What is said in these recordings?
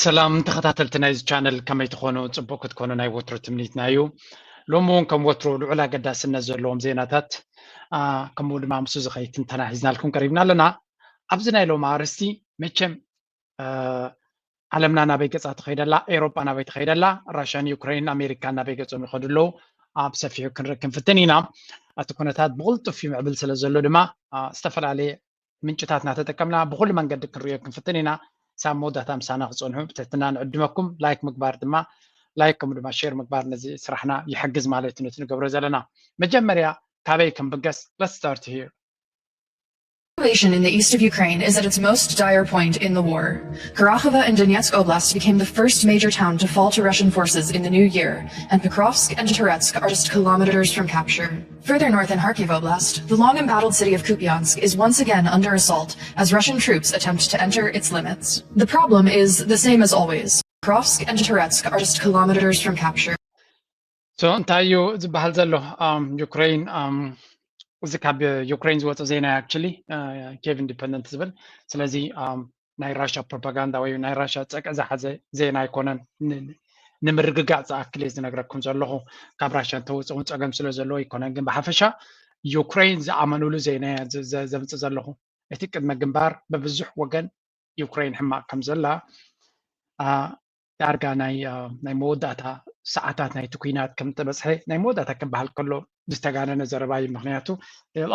ሰላም ተኸታተልቲ ናይዚ ቻነል፣ ከመይ ትኾኑ? ጽቡቕ ክትኮኑ ናይ ወትሩ ትምኒትና እዩ። ሎሚ እውን ከም ወትሩ ልዑል ኣገዳስነት ዘለዎም ዜናታት፣ አ፣ ከምኡ ድማ ምስኡ ዝኸይድ ትንተና ሒዝናልኩም ቀሪብና ኣለና። ኣብዚ ናይ ሎሚ ኣርእስቲ መቸም፣ አ፣ ዓለምና ናበይ ገጻ ትኸይደላ፣ ኤውሮጳ ናበይ ትኸይደላ፣ ራሽያን ዩክሬን ኣሜሪካን ናበይ ገጾም ይኸዱ ኣለዉ፣ ኣብ ሰፊሑ ክንርኢ ክንፍትን ኢና። እቲ ኩነታት ብቕልጡፍ ይምዕብል ስለ ዘሎ ድማ፣ አ፣ ዝተፈላለየ ምንጭታት እናተጠቀምና ብኹሉ መንገዲ ክንርእዮ ክንፍትን ኢና። ሳብ መወዳእታ ምሳና ክጸንሑ ብትሕትና ንዕድመኩም። ላይክ ምግባር ድማ፣ ላይክ ከምኡ ድማ ሼር ምግባር ነዚ ስራሕና ይሕግዝ ማለት እዩ፣ ነቲ ንገብሮ ዘለና። መጀመርያ ካበይ ክንብገስ? Let's start here. Situation in the east of Ukraine is at its most dire point in the war. Kharkiv and Donetsk Oblast became the first major town to fall to Russian forces in the new year, and Pokrovsk and Toretsk are just kilometers from capture. Further north in Kharkiv Oblast, the long embattled city of Kupiansk is once again under assault as Russian troops attempt to enter its limits. The problem is the same as always. Pokrovsk and Toretsk are just kilometers from capture. So እንታይ እዩ ዝበሃል ዘሎ? ዩክሬን፣ እዚ ካብ ዩክሬን ዝወፀ ዜና actually፣ ኬቭ ኢንዲፐንደንት ዝብል። ስለዚ ናይ ራሻ ፕሮፓጋንዳ ወይ ናይ ራሻ ፀቅዒ ዝሓዘ ዜና ኣይኮነን። ንምርግጋፅ ዝኣክል እየ ዝነግረኩም ዘለኹ። ካብ ራሻ እንተወፅኡ ፀገም ስለ ዘለዎ ኣይኮነን፣ ግን ብሓፈሻ ዩክሬን ዝኣመኑሉ ዜና እየ ዘምፅእ ዘለኹ። እቲ ቅድመ ግንባር ብብዙሕ ወገን ዩክሬን ሕማቕ ከም ዘላ፣ ዳርጋ ናይ መወዳእታ ሰዓታት ናይቲ ኲናት ከም ተበፅሐ፣ ናይ መወዳእታ ክበሃል ከሎ ዝተጋነነ ዘረባ እዩ። ምክንያቱ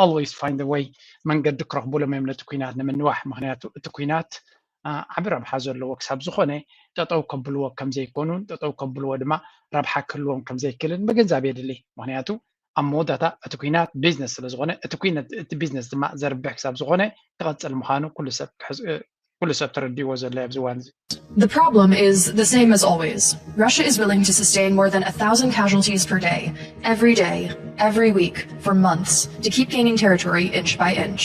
always find a way፣ መንገዲ ክረኽቡሎም እዮም ነቲ ኲናት ንምንዋሕ። ምክንያቱ እቲ ኲናት ዓቢ ረብሓ ዘለዎ ክሳብ ዝኾነ፣ ጠጠው ከብልዎ ከም ዘይኮኑን ጠጠው ከብልዎ ድማ ረብሓ ክህልዎም ከም ዘይክልን ምግንዛብ የድሊ። ምክንያቱ ኣብ መወዳእታ እቲ ኲናት ቢዝነስ ስለ ዝኾነ፣ እቲ ቢዝነስ ድማ ዘርብሕ ክሳብ ዝኾነ ክቐፅል ምዃኑ ኩሉ ሰብ ተረዲእዎ ዘሎ ኣብዚ እዋን እዚ። The problem is the same as always. Russia is willing to sustain more than a thousand casualties per day, every day, every week, for months, to keep gaining territory inch by inch.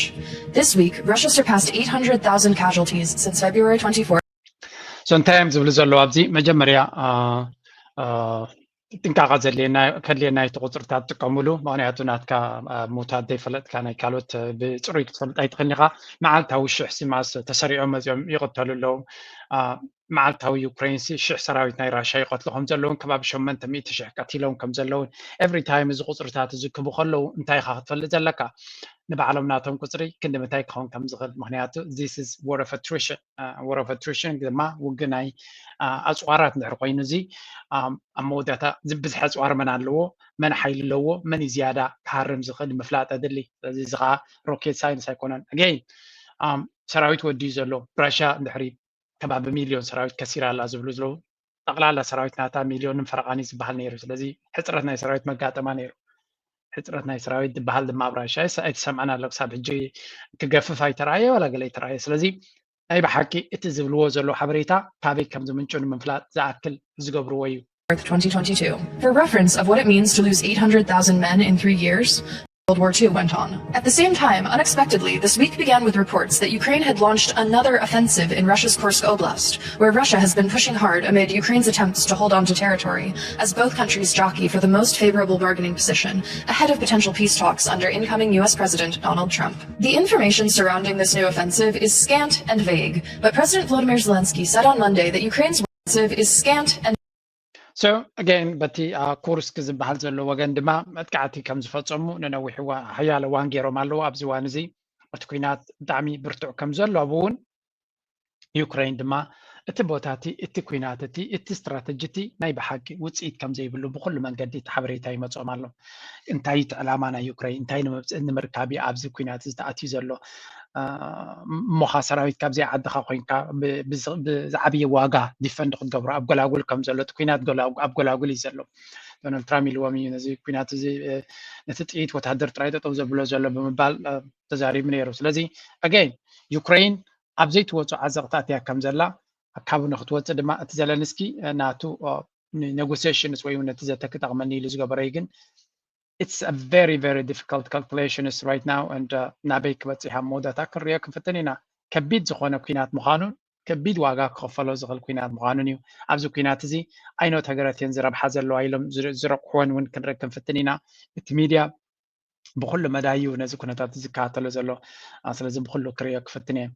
This week, Russia surpassed eight hundred thousand casualties since February twenty-fourth. So እንታይ እዮም ዝብሉ ዘለዉ ኣብዚ? መጀመርያ ጥንቃቐ ከድልየና፣ እቲ ቁፅርታት ትጥቀምሉ። ምክንያቱ ናትካ ሙታት ዘይፈለጥካ ናይ ካልኦት ብፅሩይ ክትፈልጥ ኣይትኽእልን ኢኻ። መዓልታዊ ሽሕ ሲማስ ተሰሪዖም መፂኦም ይቕተሉ ኣለዉ። መዓልታዊ ዩክሬን ሽሕ ሰራዊት ናይ ራሻ ይቐትሉ ከም ዘለውን ከባቢ ሸመንተ ሚእቲ ሽሕ ቀቲሎም ከም ዘለውን every time እዚ ቁፅርታት እዚ ክቡ ከለዉ እንታይ ኢኻ ክትፈልጥ ዘለካ? ንባዕሎም ናቶም ቁፅሪ ክንዲ ምንታይ ክኸውን ከም ዝኽእል። ምክንያቱ this is war of attrition። War of attrition ድማ ውግእ ናይ ኣፅዋራት እንድሕር ኮይኑ፣ እዚ ኣብ መወዳእታ ዝብዝሐ ኣፅዋር መን ኣለዎ፣ መን ሓይሊ ኣለዎ፣ መን እዩ ዝያዳ ክሃርም ዝኽእል ምፍላጥ ኣድሊ። ስለዚ እዚ ከዓ ሮኬት ሳይንስ ኣይኮነን። Again ሰራዊት ወዲዩ ዘሎ ራሻ እንድሕሪ ከባቢ ሚልዮን ሰራዊት ከሲራ ኣላ ዝብሉ ዘለዉ፣ ጠቕላላ ሰራዊት ናታ ሚልዮንን ፈረቓን እዩ ዝበሃል ነይሩ። ስለዚ ሕፅረት ናይ ሰራዊት መጋጠማ ነይሩ። ሕፅረት ናይ ሰራዊት ዝበሃል ድማ ኣብ ራሻ ኣይተሰምዐን ኣሎ። ክሳብ ሕጂ ክገፍፍ ኣይተረኣየ ዋላ ገለ ኣይተረኣየ። ስለዚ ናይ ብሓቂ እቲ ዝብልዎ ዘለዉ ሓበሬታ ካበይ ከም ዝምንጩ ንምፍላጥ ዝኣክል ዝገብርዎ እዩ። twenty twenty-two for reference of what it means to lose eight hundred thousand men in three years. World War Two went on. At the same time, unexpectedly, this week began with reports that Ukraine had launched another offensive in Russia's Kursk Oblast, where Russia has been pushing hard amid Ukraine's attempts to hold on to territory, as both countries jockey for the most favorable bargaining position ahead of potential peace talks under incoming U S President Donald Trump. The information surrounding this new offensive is scant and vague, but President Volodymyr Zelensky said on Monday that Ukraine's offensive is scant and So again በቲ ኩርስክ ዝበሃል ዘሎ ወገን ድማ መጥቃዕቲ ከም ዝፈጸሙ ንነዊሕ ሓያለ እዋን ገይሮም ኣለዉ። ኣብዚ እዋን እዚ እቲ ኲናት ብጣዕሚ ብርቱዕ ከም ዘሎ፣ ኣብኡ እውን ዩክሬን ድማ እቲ ቦታ እቲ፣ እቲ ኲናት እቲ፣ እቲ ስትራተጂ እቲ ናይ ብሓቂ ውፅኢት ከም ዘይብሉ ብኩሉ መንገዲ እቲ ሓበሬታ ይመፅኦም ኣሎ። እንታይ እቲ ዕላማ ናይ ዩክሬን፣ እንታይ ንምምርካብ ኣብዚ ኲናት እዚ ተኣትዩ ዘሎ? እሞኻ ሰራዊት ካብዚኣ ዓድኻ ኮይንካ ብዝዓብየ ዋጋ ዲፈንድ ክትገብሮ ኣብ ጎላጉል ከም ዘሎ፣ እቲ ኲናት ኣብ ጎላጉል እዩ ዘሎ። ዶናልድ ትራምፕ ኢልዎም እዩ ነዚ ኲናት እዚ፣ ነቲ ጥይት ወታደር ጥራይ ጠጠው ዘብሎ ዘሎ ብምባል ተዛሪቡ ነይሩ። ስለዚ ኣገይን ዩክሬን ኣብ ዘይትወፁ ዓዘቕቲ ኣትያ ከም ዘላ፣ ካብ ንክትወፅእ ድማ እቲ ዘለንስኪ ናቱ ኔጎሲሽንስ ወይ እውን ነቲ ዘተ ክጠቕመኒ ኢሉ ዝገበረዩ ግን it's a very very difficult calculations right now and ናበይ ክበፅሕ ኣብ መወዳእታ ክንሪኦ ክንፍትን ኢና። ከቢድ ዝኾነ ኲናት ምዃኑን ከቢድ ዋጋ ክኽፈሎ ዝኽእል ኲናት ምዃኑን እዩ። ኣብዚ ኲናት እዚ ኣይኖት ሃገራት እየን ዝረብሓ ዘለዋ ኢሎም ዝረቑሕወን እውን ክንርኢ ክንፍትን ኢና። እቲ ሚድያ ብኩሉ መዳይ እዩ ነዚ ኩነታት ዝከታተሎ ዘሎ። ስለዚ ብኩሉ ክርእዮ ክፍትን እየ።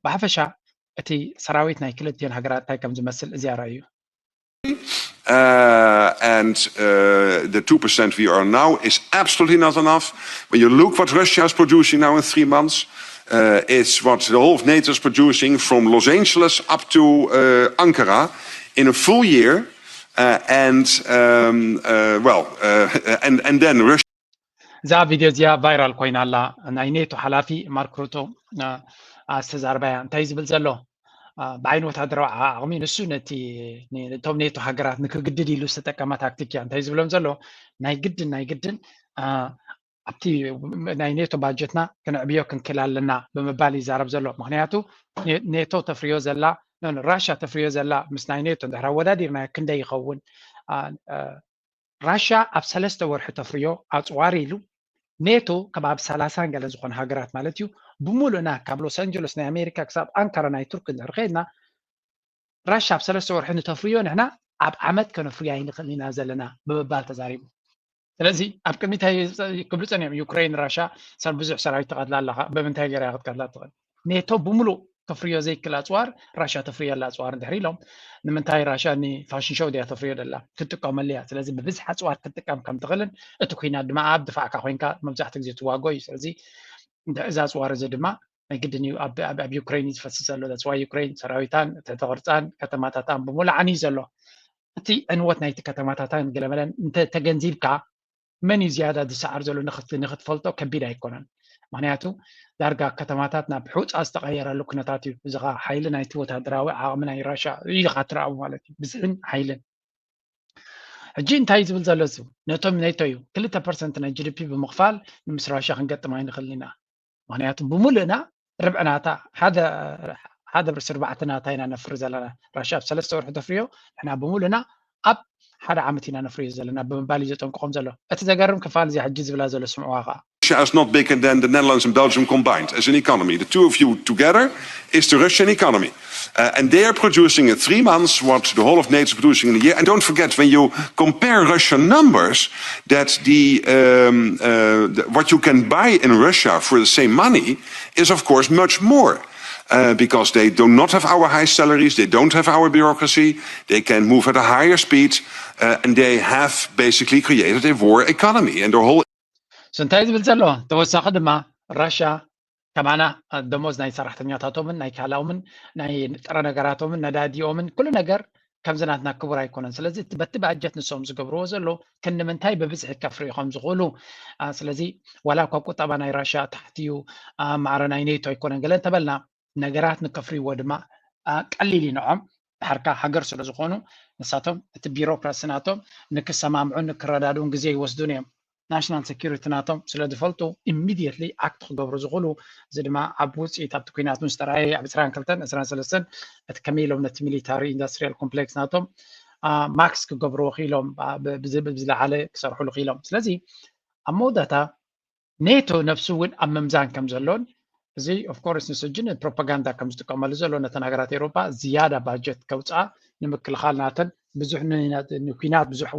ብሓፈሻ እቲ ሰራዊት ናይ ክልቲኦን ሃገራት እንታይ ከም ዝመስል እዚኣ ርኣዩ። Uh, and uh, the two percent we are now is absolutely not enough. When you look what Russia is producing now in three months, uh, it's what the whole of NATO is producing from Los Angeles up to uh, Ankara in a full year. Uh, and um, uh, well, uh, and, and then Russia. እዛ ቪድዮ እዚኣ ቫይራል ኮይና ኣላ። ናይ ኔቶ ሓላፊ ማርክ ሩቶ ዝተዛርባያ እንታይ ዝብል ዘሎ ብዓይኒ ወታደራዊ ዓቕሚ ንሱ ነቲ ነቶም ኔቶ ሃገራት ንክግድድ ኢሉ ዝተጠቀመ ታክቲክ እያ። እንታይ ዝብሎም ዘሎ ናይ ግድን ናይ ግድን ኣብቲ ናይ ኔቶ ባጀትና ክንዕብዮ ክንክእል ኣለና ብምባል ይዛረብ ዘሎ። ምክንያቱ ኔቶ ተፍርዮ ዘላ ራሻ ተፍርዮ ዘላ ምስ ናይ ኔቶ እንድሕር ኣወዳዲርናዮ ክንደይ ይኸውን? ራሻ ኣብ ሰለስተ ወርሒ ተፍርዮ ኣፅዋር ኢሉ ኔቶ ከባቢ ሰላሳን ገለን ዝኾነ ሃገራት ማለት እዩ ብምሉእና ካብ ሎስ ኣንጀለስ ናይ ኣሜሪካ ክሳብ ኣንካራ ናይ ቱርክ እንድሕር ከይድና ራሻ ኣብ ሰለስተ ወርሒ ንተፍርዮ ንሕና ኣብ ዓመት ከነፍርዮ ኣይንኽእል ኢና ዘለና ብምባል ተዛሪቡ። ስለዚ ኣብ ቅድሚት ክብሉ ፀኒሖም ዩክሬን ራሻ ሰብ ብዙሕ ሰራዊት ትቐትላ ኣለካ ብምንታይ ገይራ ክትቀትላ ትኽእል? ኔቶ ብምሉእ ከፍርዮ ዘይክእል ኣፅዋር ራሻ ተፍርየላ ኣፅዋር እንድሕር ኢሎም ንምንታይ ራሻ ንፋሽን ሾው ድያ ተፍርዮ ደላ ክትጥቀመሉ እያ። ስለዚ ብብዝሒ ኣፅዋር ክትጥቀም ከም ትኽእልን እቲ ኩናት ድማ ኣብ ድፋዕካ ኮይንካ መብዛሕትኡ ግዜ ትዋጎ እዩ። ስለዚ እዚ ኣፅዋር እዚ ድማ ናይ ግድን እዩ ኣብ ዩክሬን እዩ ዝፈስስ ዘሎ። ዳፅዋ ዩክሬን ሰራዊታን ትሕቲ ቅርፃን ከተማታታን ብምሉእ ዓንዩ ዘሎ። እቲ ዕንወት ናይቲ ከተማታታን ገለመለን እንተተገንዚብካ መን እዩ ዝያዳ ዝሰዓር ዘሎ ንክትፈልጦ ከቢድ ኣይኮነን። ምክንያቱ ዳርጋ ከተማታት ናብ ሑፃ ዝተቀየረሉ ኩነታት እዩ። እዚ ከዓ ሓይሊ ናይቲ ወታደራዊ ዓቕሚ ናይ ራሻ ኢኻ ትረኣቡ ማለት እዩ፣ ብዝሕን ሓይልን። ሕጂ እንታይ ዝብል ዘሎ እዚ ነቶም ኔቶ እዩ ክልተ ፐርሰንት ናይ ጂዲፒ ብምኽፋል ንምስ ራሻ ክንገጥም ኣይንኽእልን ኢና። ምክንያቱ ብምሉእና ርብዕናታ ሓደ ብርሲ ርባዕተ ናታ ኢና ነፍሪ ዘለና። ራሻ ኣብ ሰለስተ ወርሒ ተፍርዮ ንሕና ብምሉእና ኣብ ሓደ ዓመት ኢና ነፍርዮ ዘለና ብምባል እዩ ዘጠንቅቆም ዘሎ። እቲ ዘገርም ክፋል እዚኣ ሕጂ ዝብላ ዘሎ ስምዕዋ ከዓ። Russia is not bigger than the Netherlands and Belgium combined as an economy. The two of you together is the Russian economy. Uh, and they are producing in three months what the whole of NATO is producing in a year. And don't forget, when you compare Russian numbers, that the, um, uh, the what you can buy in Russia for the same money is, of course, much more. Uh, because they do not have our high salaries, they don't have our bureaucracy, they can move at a higher speed, uh, and they have basically created a war economy and their whole እንታይ ዝብል ዘሎ ተወሳኺ ድማ ራሻ ከማና ደሞዝ ናይ ሰራሕተኛታቶምን ናይ ካልኦምን ናይ ጥረ ነገራቶምን ነዳዲኦምን ኩሉ ነገር ከምዚ ናትና ክቡር ኣይኮነን። ስለዚ በቲ ባጀት ንሶም ዝገብርዎ ዘሎ ክንምንታይ ብብዝሒ ከፍርዩ ከም ዝኽእሉ። ስለዚ ዋላ እኳ ቁጠባ ናይ ራሻ ታሕቲ እዩ፣ ማዕረ ናይ ኔቶ ኣይኮነን ገለ እንተበልና ነገራት ንከፍርይዎ ድማ ቀሊል እዩ ንዖም። ድሓርካ ሃገር ስለ ዝኾኑ ንሳቶም እቲ ቢሮክራሲ ናቶም ንክሰማምዑን ንክረዳድኡን ግዜ ይወስዱን እዮም። ናሽናል ሴኪሪቲ ናቶም ስለ ዝፈልጡ ኢሚድየትሊ ኣክት ክገብሩ ዝኽእሉ። እዚ ድማ ኣብ ውፅኢት ኣብቲ ኩናት ምስ ተረኣየ ኣብ ዕስራን ክልተን ዕስራን ሰለስተን እቲ ከመይ ኢሎም ነቲ ሚሊታሪ ኢንዱስትሪያል ኮምፕሌክስ ናቶም ማክስ ክገብርዎ ክኢሎም ብዝብል ዝለዓለ ክሰርሕሉ ክኢሎም። ስለዚ ኣብ መወዳእታ ኔቶ ነብሱ እውን ኣብ ምምዛን ከም ዘሎን እዚ ኦፍኮርስ ንሱ ሕጂ ንፕሮፓጋንዳ ከም ዝጥቀመሉ ዘሎ ነተን ሃገራት ኤውሮጳ ዝያዳ ባጀት ከውፅኣ ንምክልኻል ናተን ብዙሕ ንኩናት ብዙሕ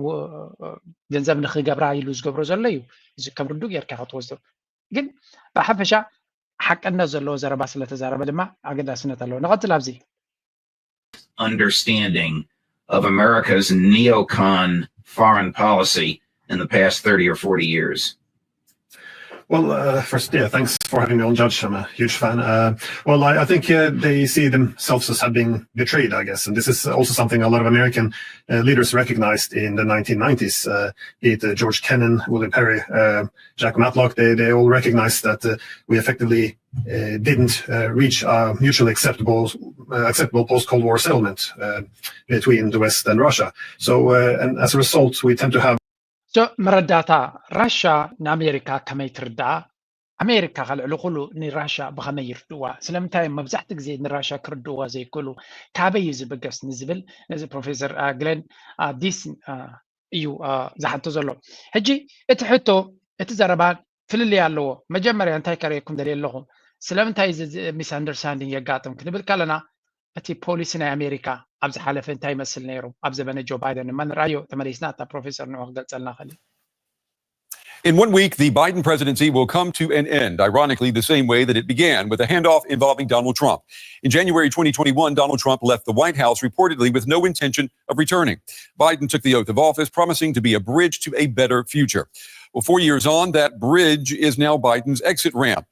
ገንዘብ ንክገብራ ኢሉ ዝገብሮ ዘሎ እዩ። እዚ ከም ርዱ ጌርካ ክትወስዶ ግን ብሓፈሻ ሓቅነት ዘለዎ ዘረባ ስለተዛረበ ድማ ኣገዳስነት ኣለዎ። ንቐፅል ኣብዚ understanding of America's neocon foreign policy in the past thirty or forty years? Well, uh, first, yeah, thanks for having me on, Judge. I'm a huge fan. Uh, well, I, I think uh, they see themselves as having betrayed, I guess. And this is also something a lot of American uh, leaders recognized in the nineteen nineties, uh, be it uh, George Kennan, William Perry, uh, Jack Matlock. They, they all recognized that uh, we effectively uh, didn't uh, reach a mutually acceptable, uh, acceptable post-Cold War settlement uh, between the West and Russia. So, uh, and as a result, we tend to have መረዳእታ ራሻ ንኣሜሪካ ከመይ ትርዳኣ? ኣሜሪካ ከ ልዕሊ ኩሉ ንራሻ ብኸመይ ይርድእዋ? ስለምንታይ እዮም መብዛሕቲ ግዜ ንራሻ ክርድእዋ ዘይክእሉ? ካበይ እዩ ዝብገስ ንዝብል ነዚ ፕሮፌሰር ግለን ዲስን እዩ ዝሓቶ ዘሎ። ሕጂ እቲ ሕቶ እቲ ዘረባ ፍልልይ ኣለዎ። መጀመርያ እንታይ ከርእየኩም ደልየ ኣለኹ፣ ስለምንታይ እዚ ሚስ ኣንደርስታንዲንግ የጋጥም ክንብል ከለና እቲ ፖሊሲ ናይ ኣሜሪካ ኣብ ዝሓለፈ እንታይ ይመስል ነይሩ ኣብ ዘበነ ጆ ባይደን ድማ ንርኣዮ። ተመሊስና እታ ፕሮፌሰር ንዑ ክገልፀልና ክእል እዩ። In one week, the Biden presidency will come to an end, ironically, the same way that it began with a handoff involving Donald Trump. In January twenty twenty-one, Donald Trump left the White House reportedly with no intention of returning. Biden took the oath of office, promising to be a bridge to a better future. Well, four years on, that bridge is now Biden's exit ramp.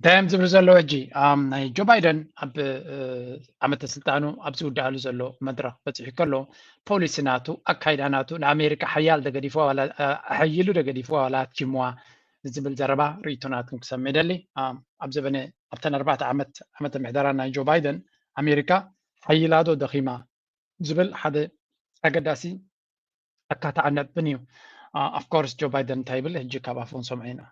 እንታይ እዮም ዝብሉ ዘለዉ ሕጂ? ናይ ጆ ባይደን ኣብ ዓመተ ስልጣኑ ኣብ ዝውድኣሉ ዘሎ መድረኽ በፂሑ ከሎ፣ ፖሊሲ ናቱ፣ ኣካይዳ ናቱ ንኣሜሪካ ሓያል ደገዲፍዋ ኣሐይሉ ደገዲፍዋ ዋላ ኣትኪምዋ ዝብል ዘረባ ርእይቶ ናትኩም ክሰምዕ ደሊ። ኣብ ዘበነ ኣብተን ኣርባዕተ ዓመት ዓመተ ምሕደራ ናይ ጆ ባይደን ኣሜሪካ ሓይላዶ ደኺማ ዝብል ሓደ ኣገዳሲ ኣካታዕነብን እዩ። Of course ጆ ባይደን እንታይ ይብል ሕጂ ካብ ኣፉ ንሰምዖ ኢና።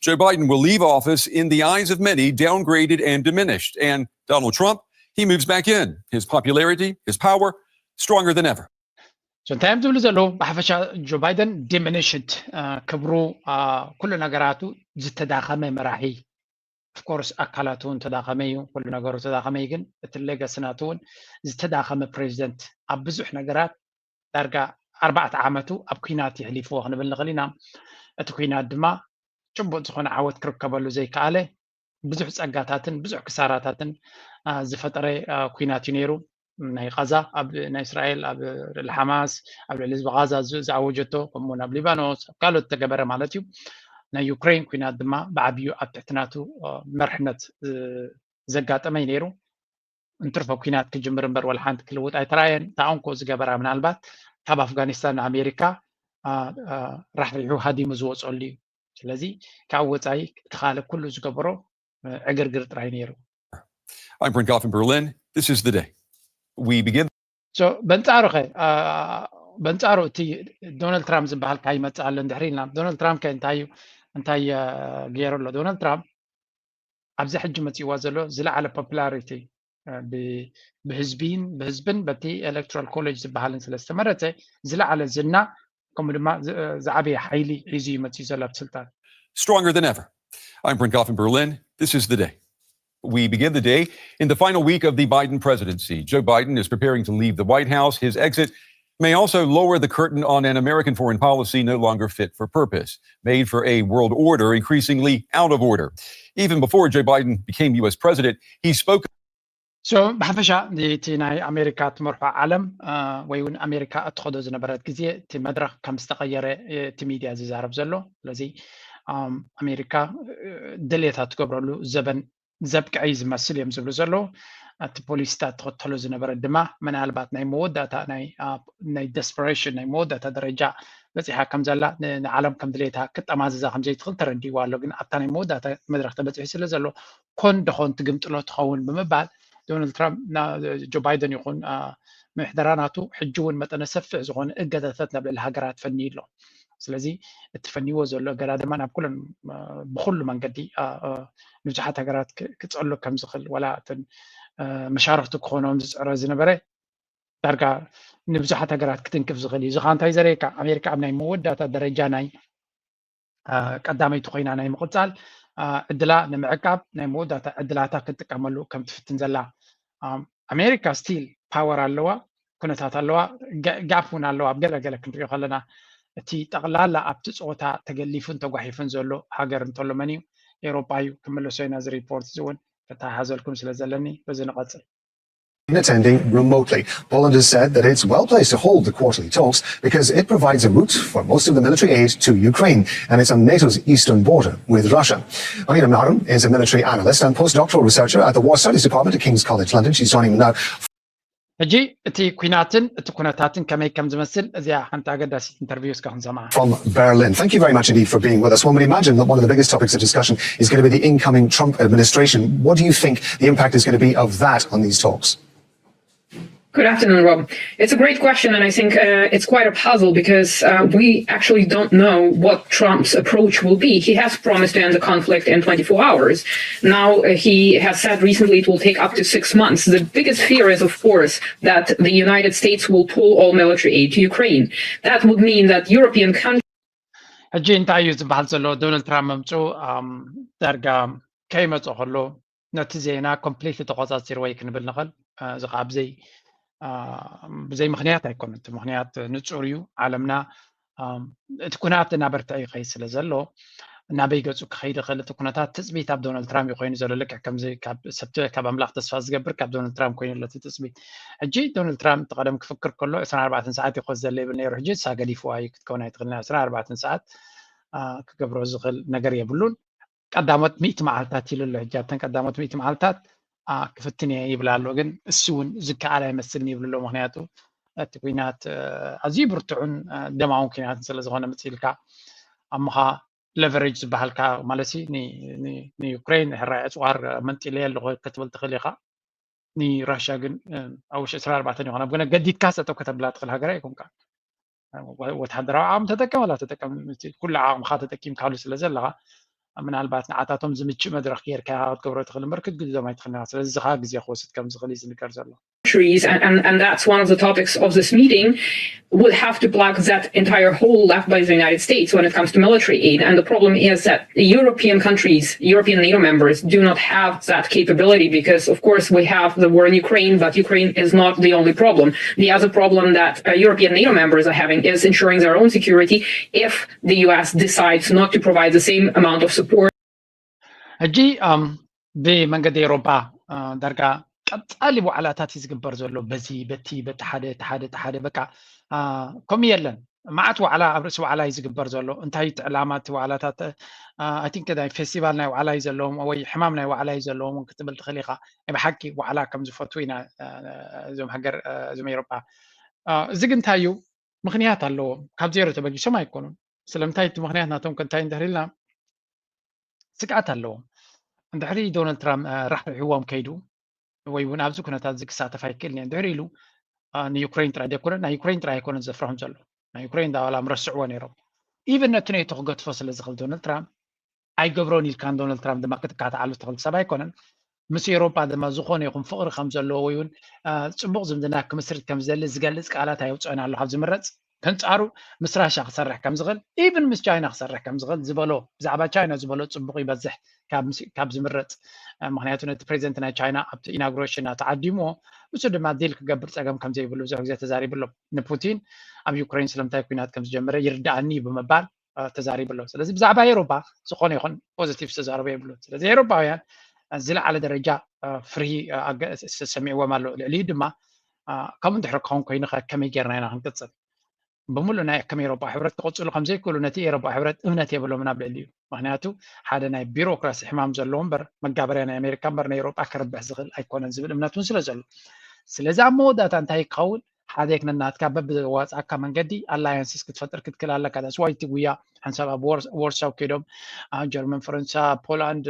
Joe Biden will leave office in the eyes of many downgraded and diminished. And Donald Trump, he moves back in. His popularity, his power, stronger than ever. እንታይ እዮም ዝብሉ ዘለዉ? ብሓፈሻ ጆ ባይደን diminished፣ ክብሩ፣ ኩሉ ነገራቱ ዝተዳኸመ መራሒ። Of course ኣካላቱ እውን ተዳኸመ እዩ፣ ኩሉ ነገሩ ተዳኸመ እዩ። ግን እቲ ሌጋሲ ናቱ እውን ዝተዳኸመ ፕሬዚደንት፣ ኣብ ብዙሕ ነገራት ዳርጋ ኣርባዕተ ዓመቱ ኣብ ኲናት የሕሊፍዎ ክንብል ንኽእል ኢና። እቲ ኲናት ድማ ጭቡጥ ዝኾነ ዓወት ክርከበሉ ዘይከኣለ፣ ብዙሕ ፀጋታትን ብዙሕ ክሳራታትን ዝፈጠረ ኲናት እዩ ነይሩ። ናይ ቃዛ ኣብ ናይ እስራኤል ኣብ ልዕሊ ሓማስ፣ ኣብ ልዕሊ ህዝቢ ቃዛ ዝኣወጀቶ፣ ከምኡውን ኣብ ሊባኖስ ኣብ ካልኦት ተገበረ ማለት እዩ። ናይ ዩክሬን ኲናት ድማ ብዓብዩ ኣብ ትሕቲ ናቱ መርሕነት ዘጋጠመ እዩ ነይሩ። እንትርፎ ኲናት ክጅምር እምበር ወላ ሓንቲ ክልውጥ ኣይተራየን። እታ እንኮ ዝገበራ ምናልባት ካብ ኣፍጋኒስታን ንኣሜሪካ ራሕሪሑ ሃዲሙ ዝወፀሉ እዩ። ስለዚ ካብ ወፃኢ እቲ ካልእ ኩሉ ዝገበሮ ዕግርግር ጥራይ ነይሩ። I'm Brent Goff in Berlin. This is The Day. We begin. በንፃሩ ኸ በንፃሩ እቲ ዶናልድ ትራምፕ ዝበሃል ካይመፅእ ኣሎ እንድሕር ኢልና፣ ዶናልድ ትራምፕ ከ እንታይ እንታይ ገይሩ ኣሎ? ዶናልድ ትራምፕ ኣብዚ ሕጂ መፅእዋ ዘሎ ዝለዓለ ፖፑላሪቲ ብህዝቢን ብህዝብን በቲ ኤሌክቶራል ኮሌጅ ዝበሃልን ስለ ዝተመረፀ ዝለዓለ ዝና ከምኡ ድማ ዝዓበየ ሓይሊ ሒዙ እዩ መፅኡ ዘሎ ኣብ ስልጣን። Stronger than ever. I'm Brent Goff in Berlin. This is The Day. We begin the day in the final week of the Biden presidency. Joe Biden is preparing to leave the White House. His exit may also lower the curtain on an American foreign policy no longer fit for purpose, made for a world order increasingly out of order. Even before Joe Biden became U S president, he spoke. So ብሓፈሻ እቲ ናይ ኣሜሪካ ትመርሖ ዓለም ወይ እውን ኣሜሪካ እትኸዶ ዝነበረት ግዜ እቲ መድረኽ ከም ዝተቐየረ እቲ ሚድያ ዝዛረብ ዘሎ። ስለዚ ኣሜሪካ ድሌታ ትገብረሉ ዘበን ዘብቅዐ እዩ ዝመስል እዮም ዝብሉ ዘለዉ። እቲ ፖሊሲታት ትኽተሎ ዝነበረት ድማ ምናልባት ናይ መወዳእታ ናይ desperation ናይ መወዳእታ ደረጃ በፂሓ ከም ዘላ ንዓለም ከም ድሌታ ክጠማዝዛ ከም ዘይትኽእል ተረዲእዋ ኣሎ። ግን ኣብታ ናይ መወዳእታ መድረኽ ተበፂሑ ስለ ዘሎ ኮን ደኾን ትግምጥሎ ትኸውን ብምባል ዶናልድ ትራምፕ ጆ ባይደን ይኹን ምሕደራ ናቱ ሕጂ እውን መጠነ ሰፊሕ ዝኾነ እገዳታት ናብ ልዕሊ ሃገራት ፈንዩ ኣሎ። ስለዚ እቲ ፈንይዎ ዘሎ እገዳ ድማ ናብ ኩለን ብኩሉ መንገዲ ንብዙሓት ሃገራት ክፀሉ ከም ዝኽእል ዋላ እተን መሻርክቲ ክኾኖም ዝፅዕረ ዝነበረ ዳርጋ ንብዙሓት ሃገራት ክትንክፍ ዝኽእል እዩ። እዚ ከዓ እንታይ ዘርእየካ? ኣሜሪካ ኣብ ናይ መወዳእታ ደረጃ ናይ ቀዳመይቲ ኮይና ናይ ምቕፃል ዕድላ ንምዕቃብ ናይ መወዳእታ ዕድላታ ክትጥቀመሉ ከም ትፍትን ዘላ። ኣሜሪካ ስቲል ፓወር ኣለዋ፣ ኩነታት ኣለዋ፣ ጋፕ እውን ኣለዋ። ኣብ ገለገለ ክንሪኦ ከለና እቲ ጠቕላላ ኣብቲ ፀወታ ተገሊፉን ተጓሒፉን ዘሎ ሃገር እንተሎ መን እዩ? ኤውሮጳ እዩ። ክምለሶ ኢና። እዚ ሪፖርት እዚ እውን ከተሓሓዘልኩም ስለ ዘለኒ በዚ ንቐፅል። Attending remotely. Poland has said that it's well placed to hold the quarterly talks because it provides a route for most of the military aid to Ukraine, and it's on NATO's eastern border with Russia. Marina Narum is a military analyst and postdoctoral researcher at the War Studies Department at King's College London. She's joining me now. ሕጂ እቲ ኩናትን እቲ ኩነታትን ከመይ ከም ዝመስል እዚኣ ሓንቲ ኣገዳሲት ኢንተርቪው እስከ ክንሰምዓ። From Berlin. Thank you very much indeed for being with us. One would imagine that one of the biggest topics of discussion is going to be the incoming Trump administration. What do you think the impact is going to be of that on these talks? Good afternoon, Rob. It's a great question, and I think uh, it's quite a puzzle because uh, we actually don't know what Trump's approach will be. He has promised to end the conflict in twenty-four hours. Now uh, he has said recently it will take up to six months. The biggest fear is, of course, that the United States will pull all military aid to Ukraine. That would mean that European countries ሕጂ እንታይ እዩ ዝበሃል ዘሎ? ዶናልድ ትራምፕ ምምፅኡ ዳርጋ ከይመፀ ከሎ ነቲ ዜና ኮምፕሊትሊ ተቆፃፂርዎ እዩ ክንብል ንኽእል። እዚ ከዓ ብዘይ ብዘይ ምኽንያት ኣይኮነን። እቲ ምኽንያት ንፁር እዩ። ዓለምና እቲ ኩናት እናበርትዐ ይኸይድ ስለ ዘሎ ናበይ ገፁ ክኸይድ ይኽእል እቲ ኩነታት ትፅቢት ኣብ ዶናልድ ትራምፕ ኮይኑ ዘሎ ልክዕ ከምዚ ሰብቲ ካብ ኣምላኽ ተስፋ ዝገብር ካብ ዶናልድ ትራምፕ ኮይኑ ኣሎ እቲ ትፅቢት። ሕጂ ዶናልድ ትራምፕ ቀደም ክፍክር ከሎ ዕስራን ኣርባዕተን ሰዓት ይኮዝ ዘለ ይብል ነይሩ። ሕጂ እሳ ገዲፍዋ እዩ ክትከውን ኣይትኽእል ናይ ዕስራን ኣርባዕተን ሰዓት ክገብሮ ዝኽእል ነገር የብሉን። ቀዳሞት ሚእቲ መዓልታት ኢሉ ኣሎ። ሕጂ ኣብተን ቀዳሞት ሚእቲ መዓልታት ክፍትን እየ ይብል ኣሎ። ግን እሱ እውን ዝከኣል ኣይመስልን ይብል ኣሎ። ምክንያቱ እቲ ኩናት ኣዝዩ ብርቱዕን ደማውን ኩናትን ስለ ዝኾነ መፅእ ኢልካ ኣምኻ ለቨሬጅ ዝበሃልካ ማለት ንዩክሬን ሕራይ ዕፅዋር መንጢለ ኣለኹ ክትብል ትኽእል ኢኻ። ንራሽያ ግን ኣብ ውሽጢ ዕስራን ኣርባዕተን ይኾና ብግነ ገዲድካ ሰጠው ከተብላ ትኽእል ሃገር ኣይኮንካ። ወታደራዊ ዓቕሚ ተጠቀም ወላ ተጠቀም ኩሉ ዓቕምኻ ተጠቂምካሉ ስለ ዘለኻ ምናልባት ንዓታቶም ዝምችእ መድረኽ ጌርካ ኢኻ ክትገብሮ ትኽእል እምበር ክትግድዶም ኣይትኽእልን ኢኻ። ስለዚ እዚ ኸዓ ግዜ ክወስድ ከም ዝኽእል እዩ ዝንገር ዘሎ። Trees, and, and, and that's one of the topics of this meeting, would have to plug that entire hole left by the United States when it comes to military aid. And the problem is that the European countries, European NATO members, do not have that capability because, of course, we have the war in Ukraine, but Ukraine is not the only problem. The other problem that uh, European NATO members are having is ensuring their own security if the U S decides not to provide the same amount of support. ሕጂ ብመንገዲ ኤሮፓ ዳርጋ ቀጻሊ ዋዕላታት እዩ ዝግበር ዘሎ። በዚ በቲ በቲ ሓደ እቲ ሓደ እቲ ሓደ በቃ ከምኡ የለን። መዓት ዋዕላ ኣብ ርእሲ ዋዕላ እዩ ዝግበር ዘሎ። እንታይ እቲ ዕላማ እቲ ዋዕላታት? ኣይ ቲንክ ናይ ፌስቲቫል ናይ ዋዕላ እዩ ዘለዎም ወይ ሕማም ናይ ዋዕላ እዩ ዘለዎም ክትብል ትኽእል ኢኻ። ናይ ብሓቂ ዋዕላ ከም ዝፈትዉ ኢና እዞም ሃገር እዞም ኤሮፓ። እዚ ግን እንታይ እዩ? ምኽንያት ኣለዎም። ካብ ዜሮ ተበጊሶም ኣይኮኑን። ስለምንታይ እቲ ምኽንያት ናቶም ከ እንታይ እንድሕር ኢልና ስግኣት ኣለዎም። እንድሕሪ ዶናልድ ትራምፕ ራሕሪሕዎም ከይዱ ወይ እውን ኣብዚ ኩነታት እዚ ክሳተፍ ኣይክእልን እየ እንድሕር ኢሉ ንዩክሬን ጥራይ ዘይኮነ ናይ ዩክሬን ጥራይ ኣይኮነን ዘፍርሖም ዘሎ ናይ ዩክሬን ዳዋላ ምረስዕዎ ነይሮም። ኢቨን ነቲ ኔቶ ክገድፎ ስለ ዝኽእል ዶናልድ ትራምፕ ኣይገብሮን ኢልካ ንዶናልድ ትራምፕ ድማ ክትካትዓሉ ትኽእል ሰብ ኣይኮነን። ምስ ኤሮፓ ድማ ዝኾነ ይኹን ፍቕሪ ከም ዘለዎ ወይ እውን ፅቡቕ ዝምድና ክምስርት ከም ዝደሊ ዝገልፅ ቃላት ኣየውፅአን ኣሎ ካብ ዝምረፅ ከንፃሩ ምስ ራሻ ክሰርሕ ከም ዝኽእል ኢቭን ምስ ቻይና ክሰርሕ ከም ዝኽእል ዝበሎ ብዛዕባ ቻይና ዝበሎ ፅቡቕ ይበዝሕ ካብ ዝምረፅ። ምክንያቱ ነቲ ፕሬዚደንት ናይ ቻይና ኣብቲ ኢናጉሬሽን ተዓዲምዎ ንሱ ድማ ዲል ክገብር ፀገም ከም ዘይብሉ ብዙሕ ግዜ ተዛሪቡ ኣሎ። ንፑቲን ኣብ ዩክሬን ስለምንታይ ኩናት ከም ዝጀመረ ይርዳኣኒ እዩ ብምባል ተዛሪቡ ኣሎ። ስለዚ ብዛዕባ ኤሮፓ ዝኾነ ይኹን ፖዚቲቭ ዝተዛረበ የብሉን። ስለዚ ኤሮፓውያን ዝለዓለ ደረጃ ፍርሂ ተሰሚዕዎም ኣሎ። ልዕሊኡ ድማ ከምኡ እንድሕር ክኸውን ኮይኑ ከ ከመይ ጌርና ኢና ክንቅፅል? ብምሉእ ናይ ከም ኤሮፓ ሕብረት ክቕፅሉ ከም ዘይክእሉ ነቲ ኤሮፓ ሕብረት እምነት የብሎምን ኣብ ልዕሊኡ። ምክንያቱ ሓደ ናይ ቢሮክራሲ ሕማም ዘለዎ እምበር መጋበርያ ናይ ኣሜሪካ እምበር ናይ ኤሮፓ ከርብሕ ዝኽእል ኣይኮነን ዝብል እምነት እውን ስለ ዘሎ። ስለዚ ኣብ መወዳእታ እንታይ ክኸውን ሓደ ክነናትካ በብዘዋፅኣካ መንገዲ ኣላያንስስ ክትፈጥር ክትክእል ኣለካ። ዳስ ዋይ እቲ ጉያ ሓንሳብ ኣብ ወርሳው ከይዶም ጀርመን፣ ፈረንሳ፣ ፖላንድ፣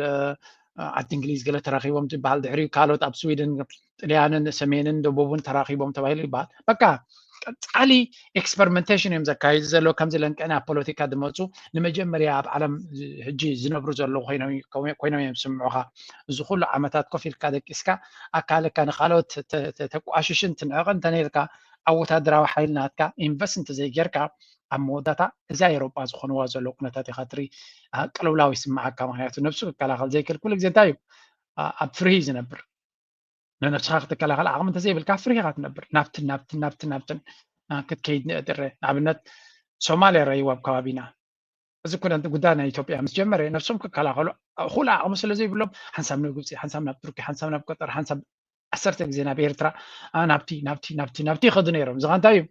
ዓዲ እንግሊዝ ገለ ተራኺቦም ዝበሃል ድሕሪ ካልኦት ኣብ ስዊድን ጥልያንን ሰሜንን ደቡብን ተራኺቦም ተባሂሉ ይበሃል። በቃ ቀፃሊ ኤክስፐሪመንቴሽን እዮም ዘካይዱ ዘለዉ። ከምዚ ለንቀና ኣብ ፖለቲካ ዝመፁ ንመጀመርያ ኣብ ዓለም ሕጂ ዝነብሩ ዘለዉ ኮይኖም እዮም ዝስምዑኻ። እዚ ኩሉ ዓመታት ኮፍ ኢልካ ደቂስካ ኣካልካ ንካልኦት ተቋሽሽን ትንዕቕን እንተነይርካ ኣብ ወታደራዊ ሓይሊ ናትካ ኢንቨስት እንተዘይጌርካ ኣብ መወዳእታ እዛ ኤሮጳ ዝኾንዋ ዘለዉ ኩነታት ኢኻ ትርኢ። ቅልውላው ይስምዓካ። ምክንያቱ ነብሱ ክከላኸል ዘይክእል ኩሉ ግዜ እንታይ እዩ ኣብ ፍርሂ እዩ ዝነብር። ንነብስኻ ክትከላኸል ዓቕሚ እንተዘይብልካ ፍርሂ ኢኻ ትነብር። ናብትን ናብትን ናብትን ናብትን ክትከይድ ንእድረ ንኣብነት ሶማልያ ረእይዎ ኣብ ከባቢና እዚ ኩነ ጉዳይ ናይ ኢትዮጵያ ምስ ጀመረ ነብሶም ክከላኸሉ ኩሉ ዓቕሚ ስለ ዘይብሎም ሓንሳብ ናብ ግብፂ ሓንሳብ ናብ ቱርኪ ሓንሳብ ናብ ቀጠር ሓንሳብ ዓሰርተ ግዜ ናብ ኤርትራ ናብቲ ናብቲ ናብቲ ናብቲ ይኸዱ ነይሮም። እዚ እንታይ እዩ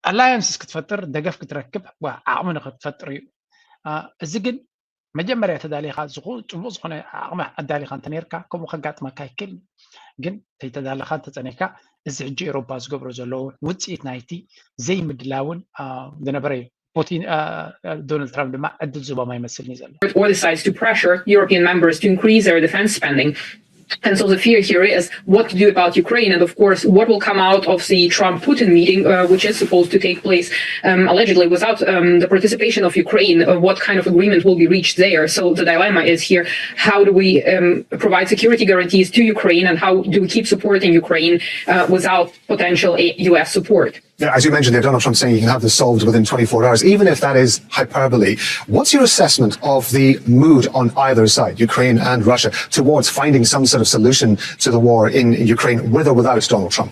ኣላያንስስ ክትፈጥር ደገፍ ክትረክብ ዓቕሚ ንክትፈጥር እዩ። እዚ ግን መጀመርያ ተዳሊኻ ፅቡቅ ዝኾነ ዓቕሚ ኣዳሊኻ እንተነርካ ከምኡ ከጋጥመካ ይክእል። ግን ተይተዳለኻ እንተፀኒሕካ እዚ ሕጂ ኤሮፓ ዝገብሮ ዘለዉ ውፅኢት ናይቲ ዘይምድላውን ዝነበረ እዩ። ፑቲን ዶናልድ ትራምፕ ድማ ዕድል ዝቦም ኣይመስልን እዩ ዘሎ። Or decides to pressure European members to increase their defense spending. And so the fear here is what to do about Ukraine, and of course, what will come out of the Trump Putin meeting, uh, which is supposed to take place um, allegedly without um, the participation of Ukraine. Uh, what kind of agreement will be reached there? So the dilemma is here: how do we um, provide security guarantees to Ukraine, and how do we keep supporting Ukraine uh, without potential U S support? As you mentioned there, Donald Trump saying he can have this solved within twenty-four hours, even if that is hyperbole. What's your assessment of the mood on either side, Ukraine and Russia, towards finding some sort of solution to the war in Ukraine, with or without Donald Trump?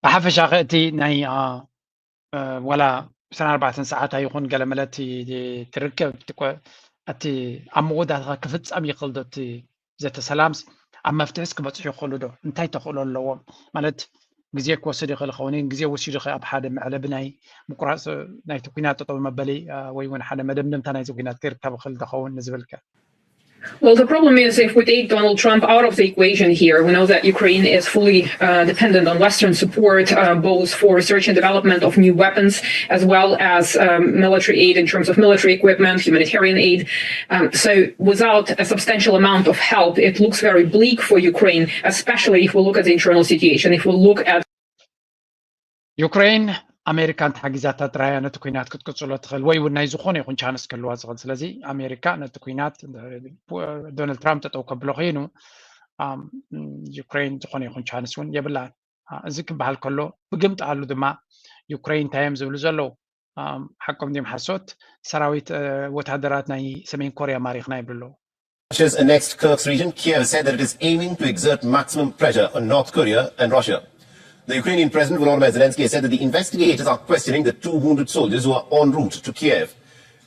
ብሓፈሻ እቲ ናይ ዋላ ዕስራን ኣርባዕተን ሰዓት ኣይኹን ገለ መለ እቲ ትርከብ እቲ ኣብ መወዳእታ ክፍጸም ይኽእል ዶ እቲ ዘተ ሰላምስ ኣብ መፍትሒስ ክበጽሑ ይኽእሉ ዶ እንታይ ተኽእሎ ኣለዎም ማለት ግዜ ክወስድ ይኽእል ኸውን ግዜ ወሲዱ ኸ ኣብ ሓደ መዕለቢ ናይ ምቁራፅ ናይቲ ኩናት ጠጠው መበሊ ወይ እውን ሓደ መደምደምታ ናይዚ ኩናት ክርከብ ይኽእል ዶ ኸውን ንዝብል ከ Well, the problem is if we take Donald Trump out of the equation here, we know that Ukraine is fully uh, dependent on Western support, uh, both for research and development of new weapons, as well as um, military aid in terms of military equipment, humanitarian aid. Um, so, without a substantial amount of help, it looks very bleak for Ukraine, especially if we look at the internal situation, if we look at ዩክሬን ኣሜሪካ እንተሓጊዛታ ጥራያ ነቲ ኩናት ክትቅፅሎ ትኽእል ወይ እውን ናይ ዝኾነ ይኹን ቻንስ ክህልዋ ዝኽእል ስለዚ ኣሜሪካ ነቲ ኩናት ዶናልድ ትራምፕ ጠጠው ከብሎ ኮይኑ ዩክሬን ዝኾነ ይኹን ቻንስ እውን የብላን እዚ ክበሃል ከሎ ብግምጣሉ ድማ ዩክሬን እንታይ እዮም ዝብሉ ዘለዉ ሓቆም ድም ሓሶት ሰራዊት ወታደራት ናይ ሰሜን ኮርያ ማሪኽና ይብሉ ኣለዉ Russia's annexed Kursk region, Kiev said that it is aiming to exert maximum pressure on North Korea and Russia. The Ukrainian President Volodymyr Zelensky has said that the investigators are questioning the two wounded soldiers who are en route to Kiev.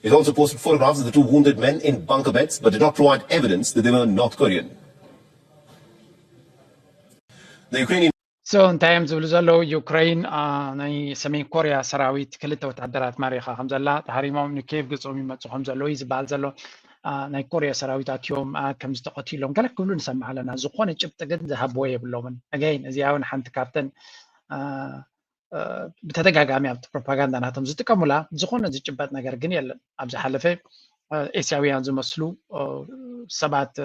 It also posted photographs of the two wounded men in bunker beds but did not provide evidence that they were North Korean. The Ukrainian so እንታይ እዮም ዝብሉ ዘለዉ ዩክሬን ናይ ሰሜን ኮርያ ሰራዊት ክልተ ወታደራት ማሪኻ ከም ዘላ ተሃሪሞም ንኬቭ ገጾም ይመፁ ከም ዘለዉ እዩ ዝበሃል ዘሎ ናይ ኮርያ ሰራዊት ኣትዮም ከም ዝተቐትሎም ገለ ክብሉ ንሰምዕ ኣለና ዝኾነ ጭብጢ ግን ዝሃብዎ የብሎምን ኣገይን እዚኣ እውን ሓንቲ ካብተን ብተደጋጋሚ ኣብቲ ፕሮፓጋንዳ ናቶም ዝጥቀሙላ ዝኾነ ዝጭበጥ ነገር ግን የለን ኣብ ዝሓለፈ ኤስያውያን ዝመስሉ ሰባት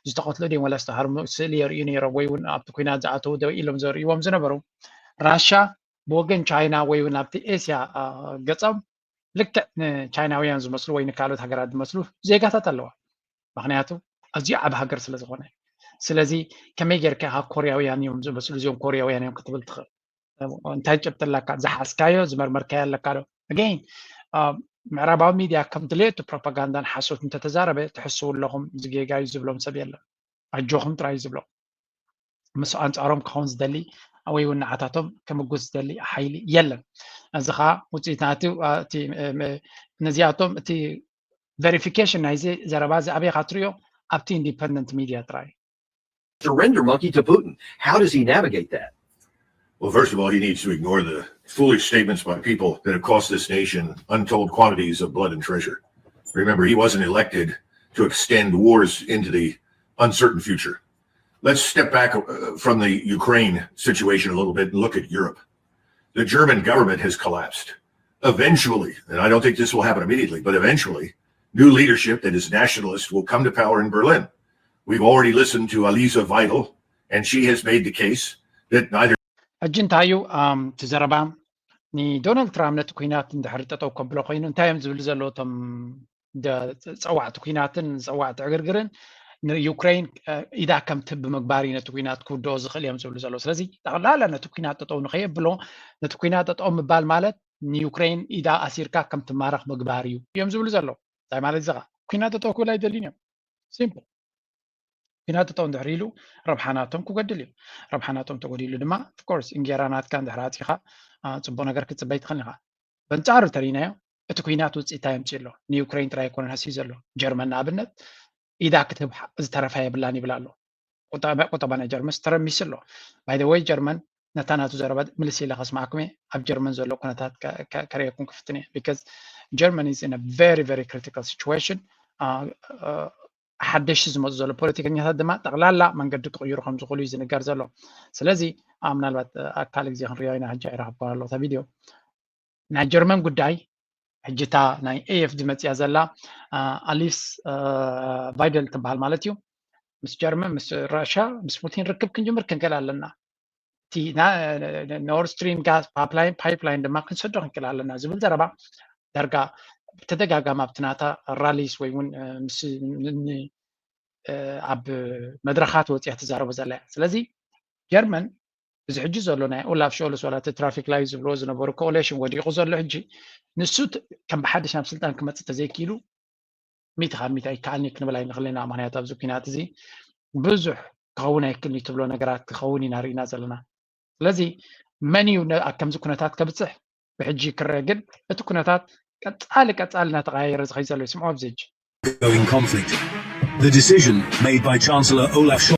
ዝተቐትሉ ድዮም ወላ ዝተሃርሙ ስእሊ የርእዩ ነይሮም ወይ እውን ኣብቲ ኩናት ዝኣተዉ ዶ ኢሎም ዘርእይዎም ዝነበሩ ራሻ ብወገን ቻይና ወይ እውን ኣብቲ ኤስያ ገፆም ልክዕ ንቻይናውያን ዝመስሉ ወይ ንካልኦት ሃገራት ዝመስሉ ዜጋታት ኣለዋ ምክንያቱ ኣዝዩ ዓብ ሃገር ስለ ዝኾነ ስለዚ ከመይ ጌርካ ካብ ኮርያውያን እዮም ዝመስሉ እዚኦም ኮርያውያን እዮም ክትብል ትኽእል እንታይ ጭብጢ ኣለካ ዝሓዝካዮ ዝመርመርካዮ ኣለካ ዶ ኣገይን ምዕራባዊ ሚድያ ከም ድሌቱ ፕሮፓጋንዳን ሓሶት እንተተዛረበ ትሕስው ኣለኹም ዝጌጋ እዩ ዝብሎም ሰብ የለን ኣጆኹም ጥራይ እዩ ዝብሎም ምስ ኣንፃሮም ክኸውን ዝደሊ ወይ እውን ንዓታቶም ክምጉስ ዝደሊ ሓይሊ የለን እዚ ከዓ ውፅኢት ናቲ ነዚኣቶም እቲ verification ናይዚ ዘረባ እዚ ኣበይ ኢኻ ትሪኦ ኣብቲ independent media ጥራይ surrender monkey to Putin. How does he navigate that? Well, first of all, he needs to ignore the foolish statements by people that have cost this nation untold quantities of blood and treasure. Remember, he wasn't elected to extend wars into the uncertain future. Let's step back uh, from the Ukraine situation a little bit and look at Europe. The German government has collapsed. Eventually, and I don't think this will happen immediately, but eventually, new leadership that is nationalist will come to power in Berlin. We've already listened to Aliza Weidel, and she has made the case that neither. ሕጂ እንታይ እዩ እቲ ዘረባ ንዶናልድ ትራምፕ ነቲ ኩናት እንድሕር ጠጠው ከብሎ ኮይኑ እንታይ እዮም ዝብሉ ዘለዉ እቶም ጸዋዕቲ ኩናትን ጸዋዕቲ ዕግርግርን ንዩክሬን ኢዳ ከም ትህብ ምግባር እዩ ነቲ ኩናት ክውድኦ ዝኽእል እዮም ዝብሉ ዘለዉ ስለዚ ጠቕላላ ነቲ ኩናት ጠጠው ንኸየብሎ ነቲ ኩናት ጠጠው ምባል ማለት ንዩክሬን ኢዳ ኣሲርካ ከም ትማረኽ ምግባር እዩ እዮም ዝብሉ ዘለዉ እንታይ ማለት እዚ ኩናት ጠጠው ክብል ኣይደልዩን እዮም ሲምፕል ኩናት ጠጠው እንድሕር ኢሉ ረብሓናቶም ክጎድል እዩ ረብሓናቶም ተጎዲሉ ድማ ኦፍኮርስ እንጌራ ናትካ እንድሕር ኣፂኻ ፅቡቅ ነገር ክትፅበይ ትኽእል ኢኻ በንፃሩ ተሪናዮ እቲ ኩናት ውፅኢት የምፅእ ኣሎ ንዩክሬን ጥራይ ኣይኮነን ሃስዩ ዘሎ ጀርመን ንኣብነት ኢዳ ክትህብ ዝተረፋ የብላን ይብል ኣሎ ቁጠባ ናይ ጀርመን ተረሚሱ ኣሎ ባይደወይ ጀርመን ነታ ናቱ ዘረባ ምልስ ኢለ ከስማዕኩም ኣብ ጀርመን ዘሎ ኩነታት ከርእየኩም ክፍትን እየ because Germany is in a very very critical situation ሓደሽቲ ዝመፁ ዘሎ ፖለቲከኛታት ድማ ጠቕላላ መንገዲ ክቕይሩ ከም ዝኽእሉ እዩ ዝንገር ዘሎ ስለዚ ምናልባት ኣካል ግዜ ክንሪኦ ኢና ሕጂ ኣይረኸብኩ ኣለዎ ቪድዮ ናይ ጀርመን ጉዳይ ሕጂ እታ ናይ ኤኤፍዲ መፅያ ዘላ ኣሊስ ቫይደል ትበሃል ማለት እዩ ምስ ጀርመን ምስ ራሽያ ምስ ፑቲን ርክብ ክንጅምር ክንክእል ኣለና እቲ ኖርድ ስትሪም ጋዝ ፓይፕላይን ድማ ክንሰዶ ክንክእል ኣለና ዝብል ዘረባ ዳርጋ ብተደጋጋሚ ኣብቲ ናታ ራሊስ ወይ እውን ምስ ኣብ መድረኻት ወፅያ ትዛረቦ ዘላ እያ ስለዚ ጀርመን እዚ ሕጂ ዘሎ ናይ ኦላፍ ሾልስ ዋላ እቲ ትራፊክ ላይ ዝብልዎ ዝነበሩ ኮኦሌሽን ወዲቑ ዘሎ ሕጂ ንሱ ከም ብሓድሽ ናብ ስልጣን ክመፅእ ተዘይክኢሉ ሚእቲ ካብ ሚእቲ ኣይከኣልኒ ክንብል ኣይንኽእል ኢና ምክንያቱ ኣብዚ ኩናት እዚ ብዙሕ ክኸውን ኣይክእልን ትብሎ ነገራት ክኸውን ኢና ርኢና ዘለና ስለዚ መን እዩ ከምዚ ኩነታት ከብፅሕ ብሕጂ ክረአ ግን እቲ ኩነታት ቀጻሊ ቀጻሊ እናተቐያየረ ዝኸይ ዘሎ ይስምዖ ኣብዚ ሕጂ። Ongoing conflict. The decision made by Chancellor Olaf Scholz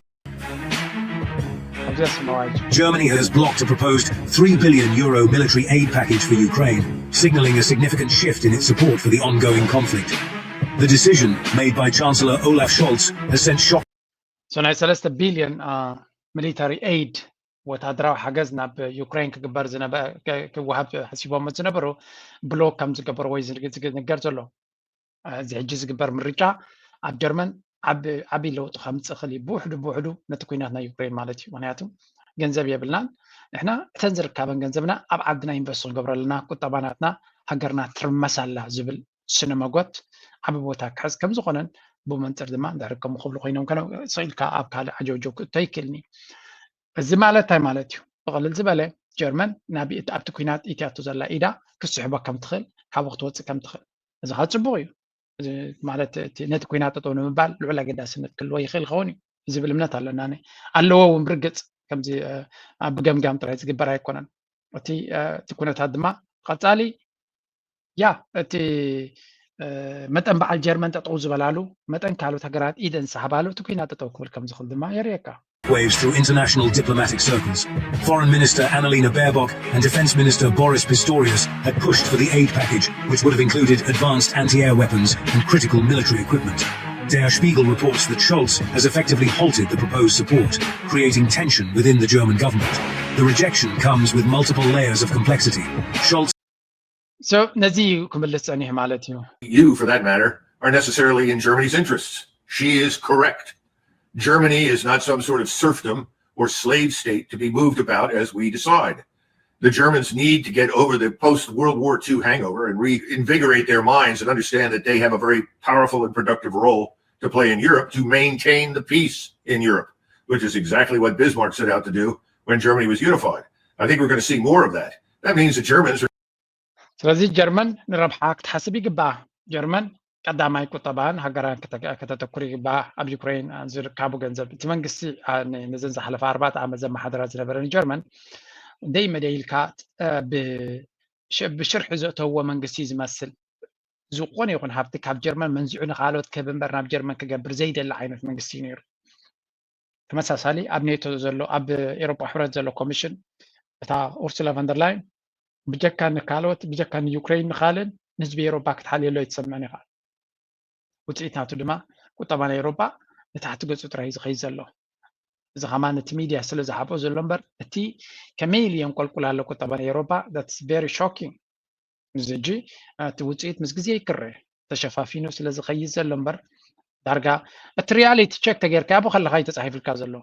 ኣብዚ ኣስምዕዋ ሕጂ Germany has blocked a proposed three billion euro military aid package for Ukraine, signaling a significant shift in its support for the ongoing conflict. The decision, made by Chancellor Olaf Scholz, has sent shock so ናይ ሰለስተ ቢልዮን ሚሊታሪ ኤድ ወታደራዊ ሓገዝ ናብ ዩክሬን ክግበር ዝነበ ክወሃብ ሓሲቦሞ ዝነበሩ ብሎክ ከም ዝገበርዎ እዩ ዝንገር ዘሎ። እዚ ሕጂ ዝግበር ምርጫ ኣብ ጀርመን ዓቢ ለውጢ ከምፅእ ክእል እዩ ብውሕዱ ብውሕዱ ነቲ ኩናት ናይ ዩክሬን ማለት እዩ። ምክንያቱ ገንዘብ የብልናን፣ ንሕና እተን ዝርካበን ገንዘብና ኣብ ዓድና ኢንቨስት ክንገብሮ ኣለና፣ ቁጠባ ናትና፣ ሃገርና ትርመስ ኣላ ዝብል ስነ መጎት ዓቢ ቦታ ክሕዝ ከም ዝኾነን ብመንፅር ድማ እንድሕር ከምኡ ክብሉ ኮይኖም ከነ ስቕ ኢልካ ኣብ ካልእ ዓጀውጀው ክእቶ ይክእልኒ። እዚ ማለት እንታይ ማለት እዩ? ብቕልል ዝበለ ጀርመን ናብ ኣብቲ ኩናት ኢትያቶ ዘላ ኢዳ ክትስሕቦ ከም ትኽእል፣ ካብኡ ክትወፅእ ከም ትኽእል፣ እዚ ከዓ ፅቡቕ እዩ። ማለት ነቲ ኩናት ጠጠው ንምባል ልዑል ኣገዳስነት ክህልዎ ይኽእል ይኸውን እዩ ዝብል እምነት ኣለና። ኣለዎ እውን ብርግፅ ከምዚ ብገምጋም ጥራይ ዝግበር ኣይኮነን። እቲ ኩነታት ድማ ቀፃሊ ያ እቲ መጠን በዓል ጀርመን ጠጠው ዝበላሉ መጠን ካልኦት ሃገራት ኢደን ዝሰሓባሉ እቲ ኩናት ጠጠው ክብል ከም ዝኽእል ድማ የርእየካ። waves through international diplomatic circles. Foreign Minister Annalena Baerbock and Defence Minister Boris Pistorius had pushed for the aid package, which would have included advanced anti-air weapons and critical military equipment. Der Spiegel reports that Scholz has effectively halted the proposed support, creating tension within the German government. The rejection comes with multiple layers of complexity. Scholz so ነዚ እዩ ክምልስ ጸኒሑ ማለት እዩ። You, for that matter, are necessarily in Germany's interests. She is correct. Germany is not some sort of serfdom or slave state to be moved about as we decide. The Germans need to get over the post World War Two hangover and reinvigorate their minds and understand that they have a very powerful and productive role to play in Europe to maintain the peace in Europe, which is exactly what Bismarck set out to do when Germany was unified. I think we're going to see more of that. That means the Germans are ስለዚ ጀርመን ንረብሓ ክትሓስብ ይግባኣ። ጀርመን ቀዳማይ ቁጠባን ሃገራን ከተተኩር ይግባኣ። ኣብ ዩክሬን ዝርካቡ ገንዘብ እቲ መንግስቲ ነዘን ዝሓለፈ ኣርባዕተ ዓመት ዘመሓደራ ዝነበረ ንጀርመን ደይ መደይ ኢልካ ብሽርሒ ዘእተውዎ መንግስቲ ዝመስል ዝኾነ ይኹን ሃብቲ ካብ ጀርመን መንዚዑ ንካልኦት ክህብ እምበር ናብ ጀርመን ክገብር ዘይደሊ ዓይነት መንግስቲ እዩ ነይሩ። ተመሳሳሊ ኣብ ኔቶ ዘሎ ኣብ ኤሮጳ ሕብረት ዘሎ ኮሚሽን እታ ኡርሱላ ቨንደርላይን ብጀካ ንካልኦት ብጀካ ንዩክሬን ንካልን ንህዝቢ ኤሮጳ ክትሓልየሎ ኣይትሰምዕን ኢኻ። ውፅኢት ናቱ ድማ ቁጠባ ናይ ኤሮጳ ንታሕቲ ገፁ ጥራይ ዝኸይድ ዘሎ። እዚ ከማ ነቲ ሚድያ ስለ ዝሓብኦ ዘሎ እምበር እቲ ከመይ ኢሉ የንቆልቁል ኣሎ ቁጠባ ናይ ኤሮጳ that's very shocking። እዚ ሕጂ እቲ ውፅኢት ምስ ግዜ ይክረ ተሸፋፊኑ ስለ ዝኸይድ ዘሎ እምበር ዳርጋ እቲ ሪያሊቲ ቸክ ተጌርካ ኣብኡ ከለካ እዩ ተፃሒፍልካ ዘሎ።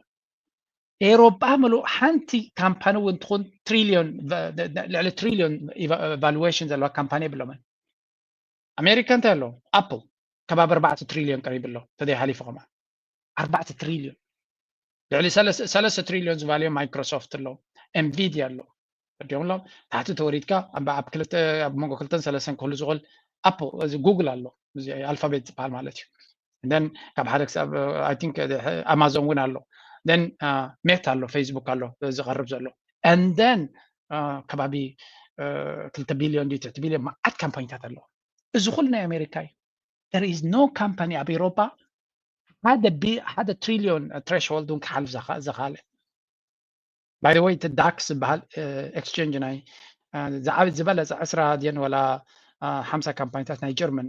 ኤሮጳ ምሉእ ሓንቲ ካምፓኒ እውን ትኹን ትሪልዮን ልዕሊ ትሪልዮን ቫሉዌሽን ዘለዋ ካምፓኒ የብሎምን። ኣሜሪካ እንታይ ኣለዎ? ኣፕል ከባቢ ኣርባዕተ ትሪልዮን ቀሪቡ ኣሎ ተዘይሓሊፉ ከማ ኣርባዕተ ትሪልዮን ልዕሊ ሰለስተ ትሪልዮን ዝቫልዮ ማይክሮሶፍት ኣሎ፣ ኤንቪድያ ኣሎ። እዲኦም ኣሎ ታሕቲ ተወሪድካ ኣብ ክልተ ኣብ መንጎ ክልተን ሰለስተን ክህሉ ዝኽእል ኣፕል እዚ ጉግል ኣሎ፣ እዚ ኣልፋቤት ዝበሃል ማለት እዩ። ን ካብ ሓደ ክሳብ ኣይ ቲንክ ኣማዞን እውን ኣሎ። ን ሜታ ኣሎ፣ ፌስቡክ ኣሎ ዝቐርብ ዘሎ። ን ከባቢ ክልተ ቢልዮን ድዩ ትሕቲ ቢልዮን መዓት ካምፓኒታት ኣሎ። እዚ ኩሉ ናይ ኣሜሪካ እዩ። There is no company ኣብ ኤሮፓ ሓደ ቢ ሓደ ትሪልዮን ትሬሽሆልድ እውን ክሓልፍ ዘኻ- ዘኻለ። By the way እቲ ዳክስ ዝበሃል ኤክስቼንጅ ናይ ዝዓብ ዝበለፀ ዕስራ ድየን ወላ ሓምሳ ካምፓኒታት ናይ ጀርመን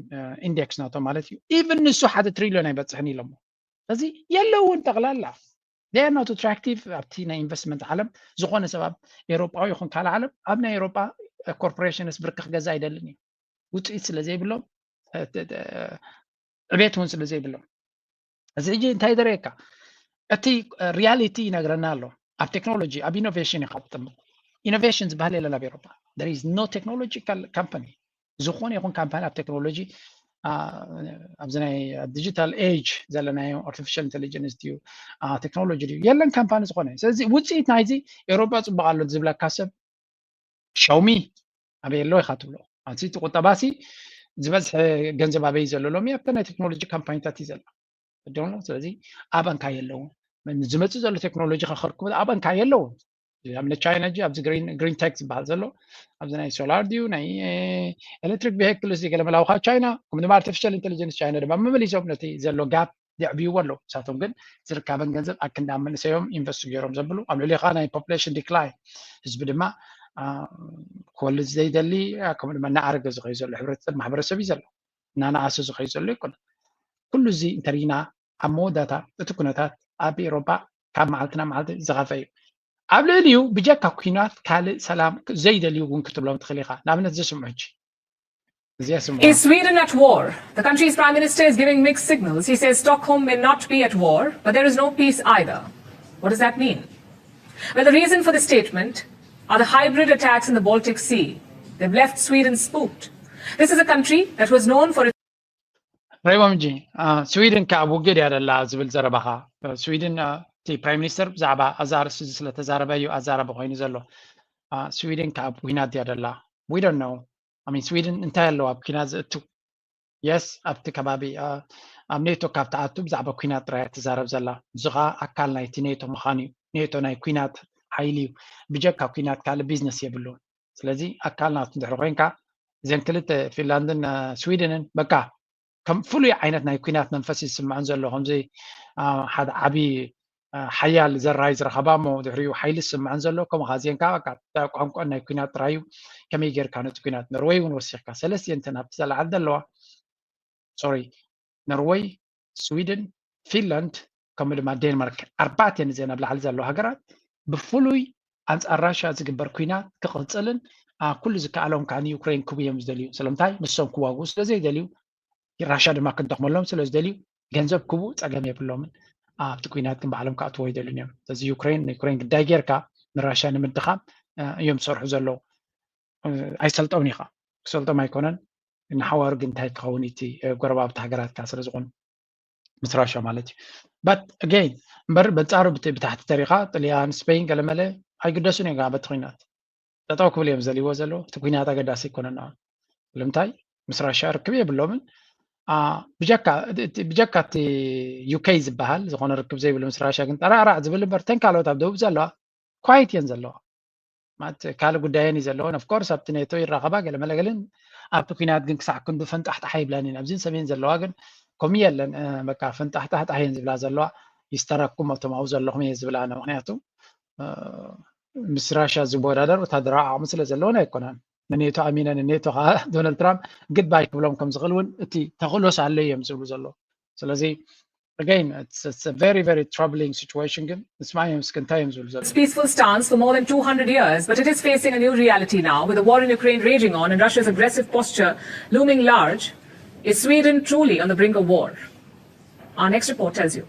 ኢንዴክስ ናቶም ማለት እዩ። ኢቭን ንሱ ሓደ ትሪልዮን ኣይበፅሕን ኢሎሞ። እዚ የለውን ጠቕላላ they are not attractive ኣብቲ ናይ ኢንቨስትመንት ዓለም። ዝኾነ ሰብ ኣብ ኤሮጳዊ ይኹን ካልእ ዓለም ኣብ ናይ ኤሮጳ ኮርፖሬሽንስ ብርኪ ክገዛ ኣይደልን እዩ። ውፅኢት ስለ ዘይብሎም ዕቤት እውን ስለ ዘይብሎም እዚ ሕጂ እንታይ ደረየካ እቲ ሪያሊቲ ይነግረና ኣሎ። ኣብ ቴክኖሎጂ ኣብ ኢኖቬሽን ኢካ ትጥምቕ። ኢኖቬሽን ዝበሃል የለን ኣብ ኤሮፓ። There is no technological company። ዝኾነ ይኹን ካምፓኒ ኣብ ቴክኖሎጂ ኣብዚ ናይ ዲጂታል ኤጅ ዘለናዮ ኣርቲፊሻል ኢንቴሊጀንስ ድዩ ቴክኖሎጂ ድዩ የለን ካምፓኒ ዝኾነ። ስለዚ ውፅኢት ናይዚ ኤሮፓ ፅቡቅ ኣሎ ዝብለካ ሰብ ሸውሚ ኣበይ ኣሎ ኢካ ትብሎ። ኣቲ እቲ ቁጠባሲ ዝበዝሐ ገንዘብ ኣበይ ዘሎ ሎሚ ኣብተ ናይ ቴክኖሎጂ ካምፓኒታት እዩ ዘሎ። ዶ ስለዚ ኣበንካ የለውን ዝመፅእ ዘሎ ቴክኖሎጂ ከኸርክቡ ኣበንካ የለውን። ንኣብነት ቻይና ጂ ኣብዚ ግሪን ቴክ ዝበሃል ዘሎ ኣብዚ ናይ ሶላር ድዩ ናይ ኤሌክትሪክ ቬክልስ ገለ መላውካ ቻይና፣ ከም ድማ ኣርቲፊሻል ኢንቴሊጀንስ ቻይና ድማ መመሊሶም ነቲ ዘሎ ጋፕ የዕብይዎ ኣለዉ። ንሳቶም ግን ዝርካበን ገንዘብ ኣክንዳ መንእሰዮም ኢንቨስት ገይሮም ዘብሉ ኣብ ልዕሊኻ ናይ ፖፕሌሽን ዲክላይን ህዝቢ ድማ ክወልድ ዘይደሊ ከምኡ ድማ እናዓረገ ዝኸዩ ዘሎ ሕብረተሰብ ማሕበረሰብ እዩ ዘሎ እናነኣሰ ዝኸዩ ዘሎ ይኮነ። ኩሉ እዚ እንተሪና ኣብ መወዳእታ እቲ ኩነታት ኣብ ኤሮፓ ካብ መዓልቲ ናብ መዓልቲ ዝኸፈ እዩ። ኣብ ልዕሊኡ ብጀካ ኩናት ካልእ ሰላም ዘይደልዩ እውን ክትብሎም ትኽእል ኢኻ። ንኣብነት ዘስምዑ ሕጂ እዚኣ ስምዑ። Is Sweden at war? The country's prime minister is giving mixed signals. He says Stockholm may not be at war, but there is no peace either. What does that mean? Well, the reason for the statement are the hybrid attacks in the Baltic Sea. They've left Sweden spooked. This is a country that was known for its ረይቦም እንጂ ስዊድን ከ ኣብ ውግእ ድያ ደላ ዝብል ዘረባኻ ስዊድን እቲ ፕራይም ሚኒስተር ብዛዕባ ኣዛ ኣርእስቲ እዚ ስለተዛረበ እዩ ኣዛረበ ኮይኑ ዘሎ። ስዊድን ከ ኣብ ኩናት ድያ ደላ? We don't know. I mean ስዊድን እንታይ ኣለዋ ኣብ ኩናት ዝእቱ? የስ ኣብቲ ከባቢ ኣብ ኔቶ ካብ ትኣቱ ብዛዕባ ኩናት ጥራይ ትዛረብ ዘላ። እዚ ከዓ ኣካል ናይቲ ኔቶ ምዃኑ እዩ። ኔቶ ናይ ኩናት ሓይሊ እዩ። ብጀካ ኩናት ካልእ ቢዝነስ የብሉን። ስለዚ ኣካል ናቱ እንድሕር ኮይንካ እዘን ክልተ ፊንላንድን ስዊድንን በቃ ከም ፍሉይ ዓይነት ናይ ኩናት መንፈስ እዩ ዝስምዐን ዘሎ ከምዚ ሓደ ዓብዪ ሓያል ዘራይ ዝረኸባ እሞ ድሕሪኡ ሓይሊ ዝስምዐን ዘሎ ከምኡ ከዓ እዚአን ከዓ በቃ ቋንቋን ናይ ኩናት ጥራይ እዩ። ከመይ ጌርካ ነቲ ኩናት ኖርወይ እውን ወሲኽካ ሰለስቲአን እተን ኣብቲ ዘለዓል ዘለዋ ሶሪ ኖርወይ ስዊድን ፊንላንድ ከምኡ ድማ ዴንማርክ ኣርባዕተን እዘን ኣብ ላዕሊ ዘለዋ ሃገራት ብፍሉይ ኣንፃር ራሽያ ዝግበር ኩናት ክቕፅልን ኩሉ ዝከኣሎም ከዓ ንዩክሬን ክቡ እዮም ዝደልዩ። ስለምንታይ ንሶም ክዋግኡ ስለ ዘይደልዩ ራሽያ ድማ ክንደኽመሎም ስለ ዝደልዩ ገንዘብ ክቡ ፀገም የብሎምን። ኣብቲ ኩናት ግን ባዕሎም ክኣትዎ ይደልዩን እዮም። ስለዚ ዩክሬን ንዩክሬን ግዳይ ጌርካ ንራሽያ ንምድኻም እዮም ዝሰርሑ ዘለዉ። ኣይሰልጦምን ኢኻ ክሰልጦም ኣይኮነን ንሓዋሩ ግን እንታይ ክኸውን እቲ ጎረባብቲ ሃገራት ከዓ ስለ ዝኾኑ ምስ ራሽያ ማለት እዩ። But again እምበር በንፃሩ ብታሕቲ ተሪኻ ጥልያን ስፔን ገለመለ ኣይግደሱን እዮም በቲ ኩናት ጠጠው ክብል እዮም ዘልዎ ዘለዉ። እቲ ኩናት ኣገዳሲ ኣይኮነን። ንምንታይ ምስ ራሽያ ርክብ የብሎምን። ብጀካ እቲ ዩኬ ዝበሃል ዝኾነ ርክብ ዘይብሉ ምስ ራሽያ ግን ጠራዕራዕ ዝብል እምበር ተን ካልኦት ኣብ ደቡብ ዘለዋ ኳይት እየን ዘለዋ። ማለት ካልእ ጉዳየን እዩ ዘለወን። Of course ኣብቲ ኔቶ ይራኸባ ገለመለ ገለን ኣብቲ ኩናት ግን ክሳዕ ክንዱ ፈንጣሕጣሕ ይብለን እየን። ኣብዚን ሰሜን ዘለዋ ግን ከምኡ የለን። በቃ ፈንጣሕጣሕጣሕ እየን ዝብላ ዘለዋ። ይስተረኩም እቶም ኣብኡ ዘለኹም እየ ዝብላ ኣነ። ምክንያቱ ምስ ራሽያ ዝወዳደር ወታደራዊ ዓቕሚ ስለ ዘለወን ኣይኮናን። ንኔቶ ኣሚነን ንኔቶ ከዓ ዶናልድ ትራምፕ ግድባይ ክብሎም ከም ዝኽእል እውን እቲ ተኽእሎስ ኣሎ እዮም ዝብሉ ዘለዉ። ስለዚ again it's, it's a very very troubling situation ግን ንስማዕ እዮም እስኪ እንታይ እዮም ዝብሉ ዘለዉ። Peaceful stance for more than two hundred years, but it is facing a new reality now with the war in Ukraine raging on and Russia's aggressive posture looming large. Is Sweden truly on the brink of war? Our next report tells you.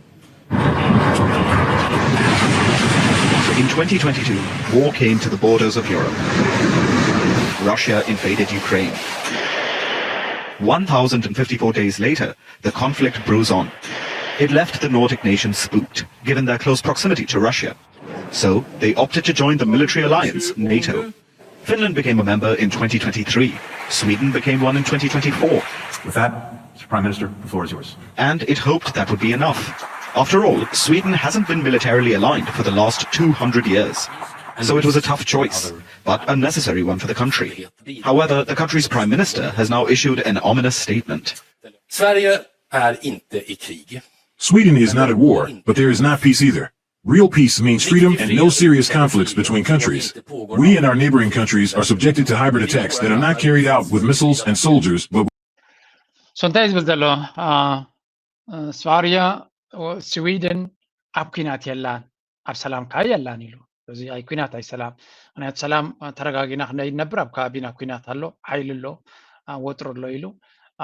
In twenty twenty-two, war came to the borders of Europe. Russia invaded Ukraine. One thousand and fifty-four days later, the conflict brews on. It left the Nordic nations spooked, given their close proximity to Russia. So, they opted to join the military alliance, NATO. Finland became a member in twenty twenty-three. Sweden became one in twenty twenty-four. With that, Mister Prime Minister, the floor is yours. And it hoped that would be enough. After all, Sweden hasn't been militarily aligned for the last two hundred years. So it was a tough choice, but a necessary one for the country. However, the country's prime minister has now issued an ominous statement. Sverige är inte i krig. Sweden is not at war, but there is not peace either. Real peace means freedom and no serious conflicts between countries. We and our neighboring countries are subjected to hybrid attacks that are not carried out with missiles and soldiers, but So እንታይ ዝብል ዘሎ ስዋርያ ስዊድን ኣብ ኩናት የላን ኣብ ሰላም ከዓ የላን ኢሉ። እዚ ኣይ ኩናት ኣይ ሰላም ምክንያቱ ሰላም ተረጋጊና ክንደይ ነብር ኣብ ከባቢና ኩናት ኣሎ ሓይሊ ኣሎ ወጥሩ ኣሎ ኢሉ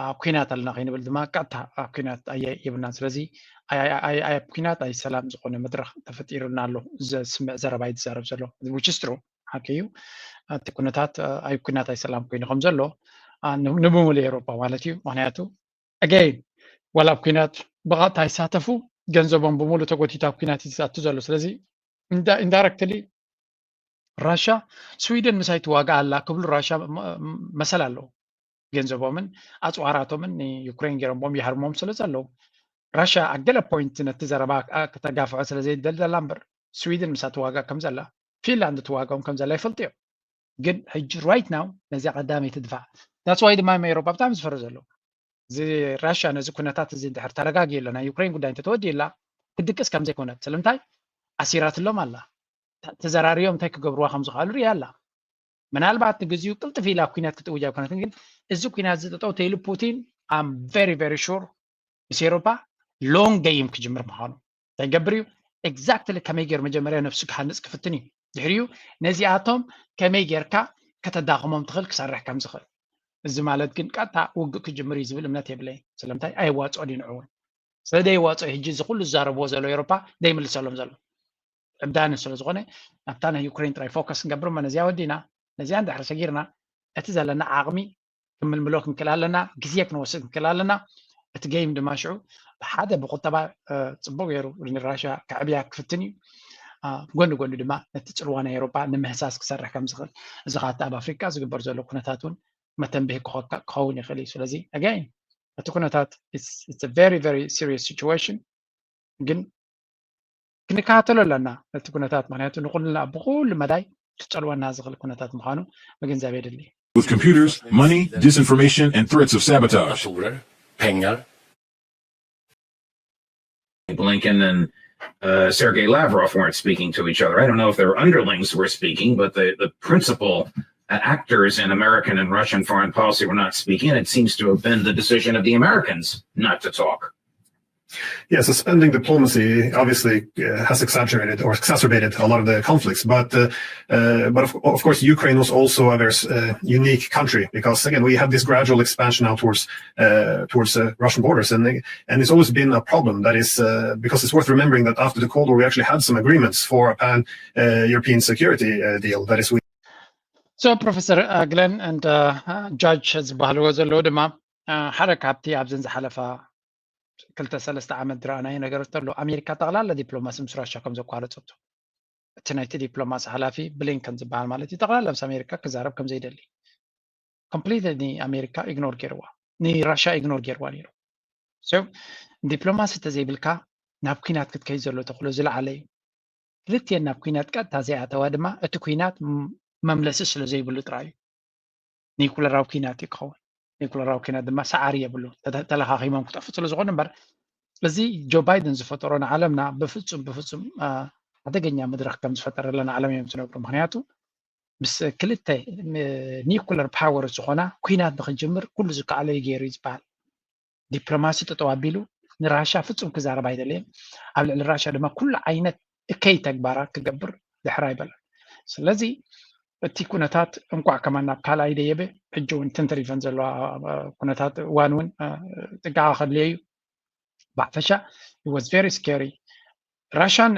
ኣብ ኩናት ኣለና ከይንብል ድማ ቀጥታ ኣብ ኩናት ኣየ የብልናን። ስለዚ ኣብ ኩናት ኣይ ሰላም ዝኾነ መድረኽ ተፈጢሩልና ኣሎ ዘስምዕ ዘረባ እዩ ዝዛረብ ዘሎ which is true ሓቂ እዩ። እቲ ኩነታት ኣብ ኩናት ኣይ ሰላም ኮይኑ ከም ዘሎ ንብሙሉ ኤሮፓ ማለት እዩ። ምክንያቱ again ዋላ ኣብ ኩናት ብቐጥታ ኣይሳተፉ ገንዘቦም ብሙሉ ተጎቲቱ ኣብ ኩናት እዩ ዝኣቱ ዘሎ። ስለዚ indirectly ራሻ ስዊድን ምሳይ ትዋጋእ ኣላ ክብሉ ራሻ መሰል ኣለዎ። ገንዘቦምን ኣፅዋራቶምን ንዩክሬን ገይሮምዎም ይሃርሞም ስለ ዘለዉ ራሻ ኣብ ገለ point ነቲ ዘረባ ከተጋፍዖ ስለ ዘይደልደላ እምበር ስዊድን ምሳ ትዋጋእ ከም ዘላ ፊንላንድ ትዋጋኦም ከም ዘላ ይፈልጡ እዮም። ግን ሕጂ right now ነዚኣ ቀዳመይቲ ድፋዕ። That's why ድማ ኤውሮጳ ብጣዕሚ ዝፈርህ ዘሎ። እዚ ራሽያ ነዚ ኩነታት እዚ እንድሕር ተረጋጊኡ ኣሎ፣ ናይ ዩክሬን ጉዳይ እንተተወዲኡላ ክትድቅስ ከም ዘይኮነት። ስለምንታይ? ኣሲራትሎም ኣላ። ተዘራርዮም እንታይ ክገብርዋ ከም ዝኽኣሉ ርእያ ኣላ። ምናልባት ንግዚኡ ቅልጥፍ ኢላ ኩናት ክትእውጅ ኣይኮነትን፣ ግን እዚ ኩናት እዚ ጠጠው ተይሉ ፑቲን I'm very very sure ምስ ኤውሮፓ long game ክጅምር ምዃኑ እንታይ ገብር እዩ። Exactly ከመይ ገይሩ መጀመርያ ነብሱ ክሃንፅ ክፍትን እዩ። ድሕሪኡ ነዚኣቶም ከመይ ጌርካ ከተዳኽሞም ትኽእል ክሰርሕ ከም ዝኽእል። እዚ ማለት ግን ቀጥታ ውግእ ክጅምር እዩ ዝብል እምነት የብለይን። ስለምንታይ? ኣየዋፅኦን እዩ ንዑ እውን። ስለ ደየዋፅኦ ሕጂ እዚ ኩሉ ዝዛረብዎ ዘሎ ኤውሮፓ ደይምልሰሎም ዘሎ ዕብዳንን ስለ ዝኾነ ናብታ ናይ ዩክሬን ጥራይ ፎከስ ክንገብር እሞ ነዚኣ ወዲና ነዚኣ እንድሕር ሰጊርና እቲ ዘለና ዓቕሚ ክምልምሎ ክንክእል ኣለና፣ ግዜ ክንወስድ ክንክእል ኣለና። እቲ ጌም ድማ ሽዑ ብሓደ ብቁጠባ እ፣ ጽቡቅ ገይሩ ንራሽያ ከዕብያ ክፍትን እዩ። እ፣ ጎኒ ጎኒ ድማ ነቲ ጽልዋ ናይ ኤውሮጳ ንምህሳስ ክሰርሕ ከም ዝኽእል፣ እዚ ኸኣ ኣብ ኣፍሪቃ ዝግበር ዘሎ ኩነታት እውን መተንብሂ ክኾካ- ክኸውን ይኽእል እዩ። ስለዚ ኣጋይን እቲ ኩነታት it's- it's a very very serious situation፣ ግን ክንከታተሎ ኣለና ነቲ ኩነታት፣ ምክንያቱ ንኩልና ብኩሉ መዳይ ክጸልወና ዝኽእል ኩነታት ምዃኑ ምግንዛብ የድሊ። With computers, money, disinformation, and threats of sabotage. Kulturer, pengar, Blinken and uh, Sergei Lavrov weren't speaking to each other. I don't know if their underlings were speaking, but the, the principal uh, actors in American and Russian foreign policy were not speaking. And it seems to have been the decision of the Americans not to talk. Yeah, suspending diplomacy obviously uh, has exaggerated or exacerbated a lot of the conflicts. But uh, uh, but of, of course, Ukraine was also a very uh, unique country because again, we had this gradual expansion now towards uh, towards uh, Russian borders, and and it's always been a problem. That is uh, because it's worth remembering that after the Cold War, we actually had some agreements for a pan uh, European security uh, deal. That is, we So Professor uh, Glenn and uh, uh, Judge ዝበሃልዎ ዘለዉ ድማ ሓደ ካብቲ ኣብዘን ዝሓለፋ ክልተ ሰለስተ ዓመት ዝረኣናዮ ነገራት ኣሎ። ኣሜሪካ ጠቕላላ ዲፕሎማሲ ምስ ራሻ ከም ዘቋረፀቶ፣ እቲ ናይቲ ዲፕሎማሲ ሓላፊ ብሊንከን ዝበሃል ማለት እዩ፣ ጠቕላላ ምስ ኣሜሪካ ክዛረብ ከም ዘይደሊ፣ ኮምፕሊትሊ ንኣሜሪካ ኢግኖር ገይርዋ፣ ንራሻ ኢግኖር ገይርዋ ነይሩ። ሶ ዲፕሎማሲ እንተዘይብልካ ናብ ኩናት ክትከይድ ዘሎ ተኽእሎ ዝለዓለ እዩ። ክልቲኤን ናብ ኩናት ቀጥታ ዘይኣተዋ ድማ እቲ ኩናት መምለሲ ስለ ዘይብሉ ጥራይ እዩ። ኒኩለራዊ ኩናት እዩ ክኸውን። ኒኩለራዊ ኩናት ድማ ሰዓሪ የብሉ። ተለኻኺሞም ክጠፉ ስለ ዝኾኑ እምበር እዚ ጆ ባይደን ዝፈጠሮ ንዓለምና ብፍፁም ብፍፁም ሓደገኛ መድረክ ከም ዝፈጠረላ ንዓለም እዮም ዝነግሩ። ምክንያቱ ምስ ክልተ ኒኩለር ፓወር ዝኾና ኩናት ንክጅምር ኩሉ ዝከኣሎ እዩ ገይሩ እዩ ዝበሃል። ዲፕሎማሲ ጠጠው ኣቢሉ ንራሻ ፍፁም ክዛረብ ኣይደለየን። ኣብ ልዕሊ ራሻ ድማ ኩሉ ዓይነት እከይ ተግባራት ክገብር ድሕር ኣይበለን። ስለዚ እቲ ኩነታት እንቋዕ ከማን ናብ ካልኣይ ደየበ ሕጂ እውን ተንተሪፈን ዘለዋ ኩነታት እዋን እውን ጥንቃቐ ከድልዮ እዩ። ብሓፈሻ was very scary። ራሻን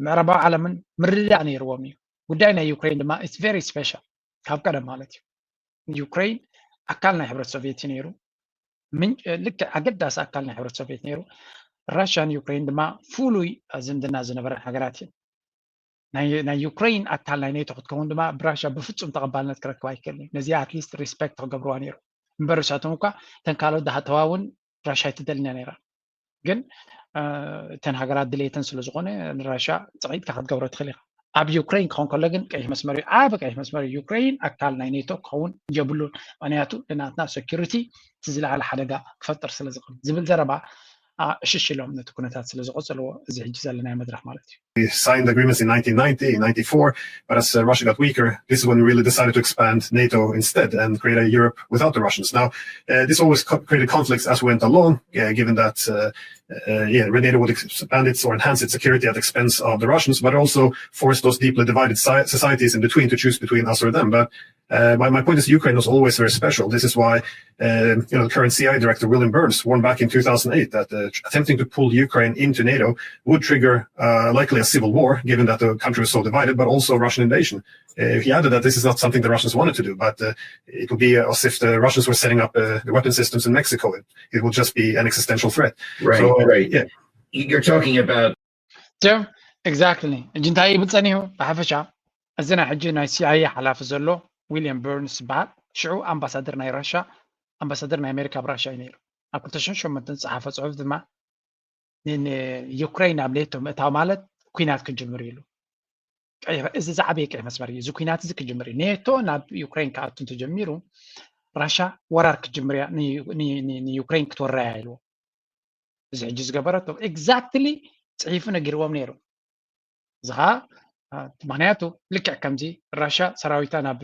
ምዕራባዊ ዓለምን ምርድዳእ ነይርዎም እዩ። ጉዳይ ናይ ዩክሬን ድማ it's very special ካብ ቀደም ማለት እዩ። ዩክሬን ኣካል ናይ ሕብረት ሶቪየት እዩ ነይሩ። ልክዕ ኣገዳሲ ኣካል ናይ ሕብረት ሶቪየት ነይሩ። ራሽያን ዩክሬን ድማ ፍሉይ ዝምድና ዝነበረን ሃገራት እየን። ናይ ዩክሬን ኣካል ናይ ኔቶ ክትከውን ድማ ብራሽያ ብፍፁም ተቐባልነት ክረክብ ኣይክእልን እዩ። ነዚኣ ኣትሊስት ሪስፔክት ክገብርዋ ነይሩ። እምበር ንሳቶም እኳ እተን ካልኦት ዝኣተዋ እውን ራሽያ ኣይትደልን እያ ነይራ። ግን እተን ሃገራት ድሌተን ስለ ዝኾነ ንራሽያ ፅቕዒትካ ክትገብሮ ትኽእል ኢኻ። ኣብ ዩክሬን ክኸውን ከሎ ግን ቀይሕ መስመር እዩ። ዓቢ ቀይሕ መስመር እዩ። ዩክሬን ኣካል ናይ ኔቶ ክኸውን የብሉን። ምክንያቱ ንናትና ሴኩሪቲ እቲ ዝለዓለ ሓደጋ ክፈጥር ስለ ዝኽእል ዝብል ዘረባ እሽሽ ኢሎም ነቲ ኩነታት ስለ ዝቐጸልዎ እዚ ሕጂ ዘለናዮ መድረኽ ማለት እዩ። We signed agreements in nineteen ninety, in ninety-four, but as uh, Russia got weaker, this is when we really decided to expand NATO instead and create a Europe without the Russians. Now, uh, this always co- created conflicts as we went along, uh, given that uh, uh, yeah, NATO would expand its or enhance its security at the expense of the Russians, but also force those deeply divided si- societies in between to choose between us or them. But uh, my, my point is, Ukraine was always very special. This is why um, you know, the current C I A director, William Burns, warned back in two thousand eight that uh, attempting to pull Ukraine into NATO would trigger uh, likely a civil war, given that the country was so divided, but also Russian invasion. Uh, he added that this is not something the Russians wanted to do, but uh, it would be as if the Russians were setting up uh, the weapon systems in Mexico. It, it would just be an existential threat. Right, So, right. Yeah. You're talking about So, exactly. ሕጂ እንታይ ይብል ጸኒሑ? ብሓፈሻ እዚ ናይ ሕጂ ናይ ሲኣይኤ ሓላፊ ዘሎ ዊልያም በርንስ ዝበሃል ሽዑ ኣምባሳደር ናይ ራሻ ኣምባሳደር ናይ ኣሜሪካ ኣብ ራሻ እዩ ነይሩ። ኣብ ክልተ ሽሕን ሸሞንተን ዝጸሓፎ ጽሑፍ ድማ ንዩክሬን ኣብ ኔቶ ምእታው ማለት ኩናት ክጅምር ኢሉ። እዚ ዝዓበየ ቀይ መስመር እዩ። እዚ ኩናት እዚ ክጅምር እዩ። ኔቶ ናብ ዩክሬን ክኣቱ እንተጀሚሩ ራሻ ወራር ክትጅምር እያ፣ ንዩክሬን ክትወረያ ኢልዎ። እዚ ሕጂ ዝገበረቶ ኤግዛክትሊ ፅሒፉ ነጊርዎም ነይሩ። እዚ ከዓ ምክንያቱ ልክዕ ከምዚ ራሻ ሰራዊታ ናብ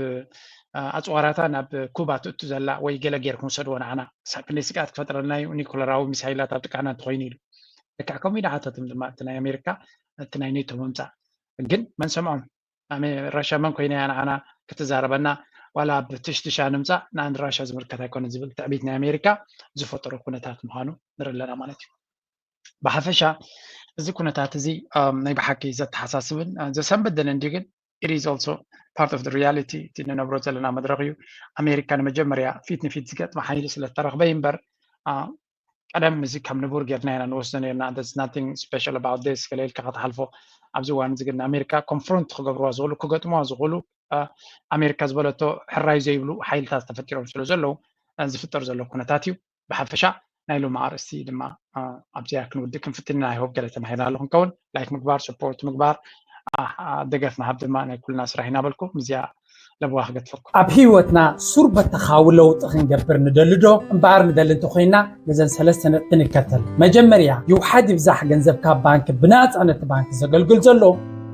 ኣፅዋራታ ናብ ኩባ ትእቱ ዘላ ወይ ገለ ጌርኩም ሰድዎ ንዓና ክሳብ ክንደይ ስግኣት ክፈጥረልና እዩ፣ ኒኩለራዊ ሚሳይላት ኣብ ጥቃና እንተኮይኑ ኢሉ። ልክዕ ከምኡ ኢና ሓተትም ድማ እቲ ናይ ኣሜሪካ እቲ ናይ ኔቶ ምምፃእ። ግን መን ሰምዖም? ራሻ መን ኮይና እያ ንዓና ክትዛረበና? ዋላ ኣብ ትሽትሻ ንምፃእ ንኣንድ ራሻ ዝምልከት ኣይኮነ ዝብል ትዕቢት ናይ ኣሜሪካ ዝፈጠሮ ኩነታት ምዃኑ ንርኢ ኣለና ማለት እዩ። ብሓፈሻ እዚ ኩነታት እዚ ናይ ብሓቂ ዘተሓሳስብን ዘሰንብድን እንዲ ግን it is also part of the reality እቲ ንነብሮ ዘለና መድረክ እዩ። ኣሜሪካ ንመጀመርያ ፊት ንፊት ዝገጥመ ሓይሊ ስለተረክበ እምበር ቀደም እዚ ከም ንቡር ጌርና ኢና ንወስዶ ነርና። There's nothing special about this ገለ ኢልካ ከተሓልፎ። ኣብዚ እዋን እዚ ግን ኣሜሪካ ኮንፍሮንት ክገብርዋ ዝኽእሉ ክገጥምዋ ዝኽእሉ ኣሜሪካ ዝበለቶ ሕራይ ዘይብሉ ሓይልታት ተፈጢሮም ስለ ዘለዉ ዝፍጠር ዘሎ ኩነታት እዩ። ብሓፈሻ ናይ ሎሚ ኣርእስቲ ድማ ኣብዚኣ ክንውድእ ክንፍትን ኢና። ይሆብ ገለ ተማሂርና ኣሎ ክንከውን ላይክ ምግባር፣ ሰፖርት ምግባር፣ ደገፍ ምሃብ ድማ ናይ ኩልና ስራሕ ኢና በልኩ። ምስዚኣ ለብዋ ክገድፈኩም። ኣብ ህይወትና ሱር በተኻዊ ለውጢ ክንገብር ንደሊ ዶ? እምበኣር ንደሊ እንተኮይና ነዘን ሰለስተ ነጥቢ ንከተል። መጀመርያ ይውሓድ ይብዛሕ ገንዘብ ካብ ባንክ ብናፃ ነቲ ባንክ ዘገልግል ዘሎ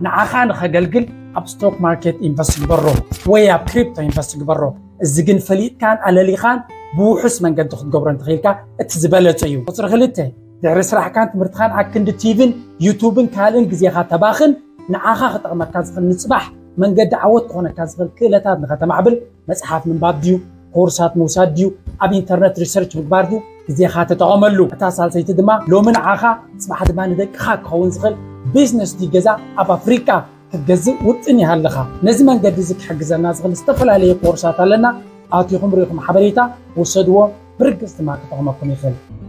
ንዓኻ ንኸገልግል ኣብ ስቶክ ማርኬት ኢንቨስት ግበሮ ወይ ኣብ ክሪፕቶ ኢንቨስት ግበሮ። እዚ ግን ፈሊጥካን ኣለሊኻን ብውሑስ መንገዲ ክትገብሮ እንተኽኢልካ እቲ ዝበለጸ እዩ። ቁፅሪ ክልተ ድሕሪ ስራሕካን ትምህርትኻን ኣክንዲ ቲቪን ዩቱብን ካልእን ግዜኻ ተባኽን ንዓኻ ክጠቕመካ ዝኽእል ንፅባሕ መንገዲ ዓወት ክኾነካ ዝኽእል ክእለታት ንኸተማዕብል መፅሓፍ ምንባብ ድዩ ኮርሳት ምውሳድ ድዩ ኣብ ኢንተርነት ሪሰርች ምግባር ድዩ ግዜኻ ተጠቐመሉ። እታ ሳልሰይቲ ድማ ሎሚ ንዓኻ ፅባሕ ድማ ንደቅኻ ክኸውን ዝኽእል ቢዝነስ ድዩ ገዛ ኣብ ኣፍሪቃ ክትገዝእ ውጥን ይሃለኻ። ነዚ መንገዲ እዚ ክሕግዘና ዝኽእል ዝተፈላለየ ኮርሳት ኣለና። ኣቲኹም ርኢኹም ሓበሬታ ውሰድዎ። ብርግፅ ድማ ክጠቕመኩም ይኽእል።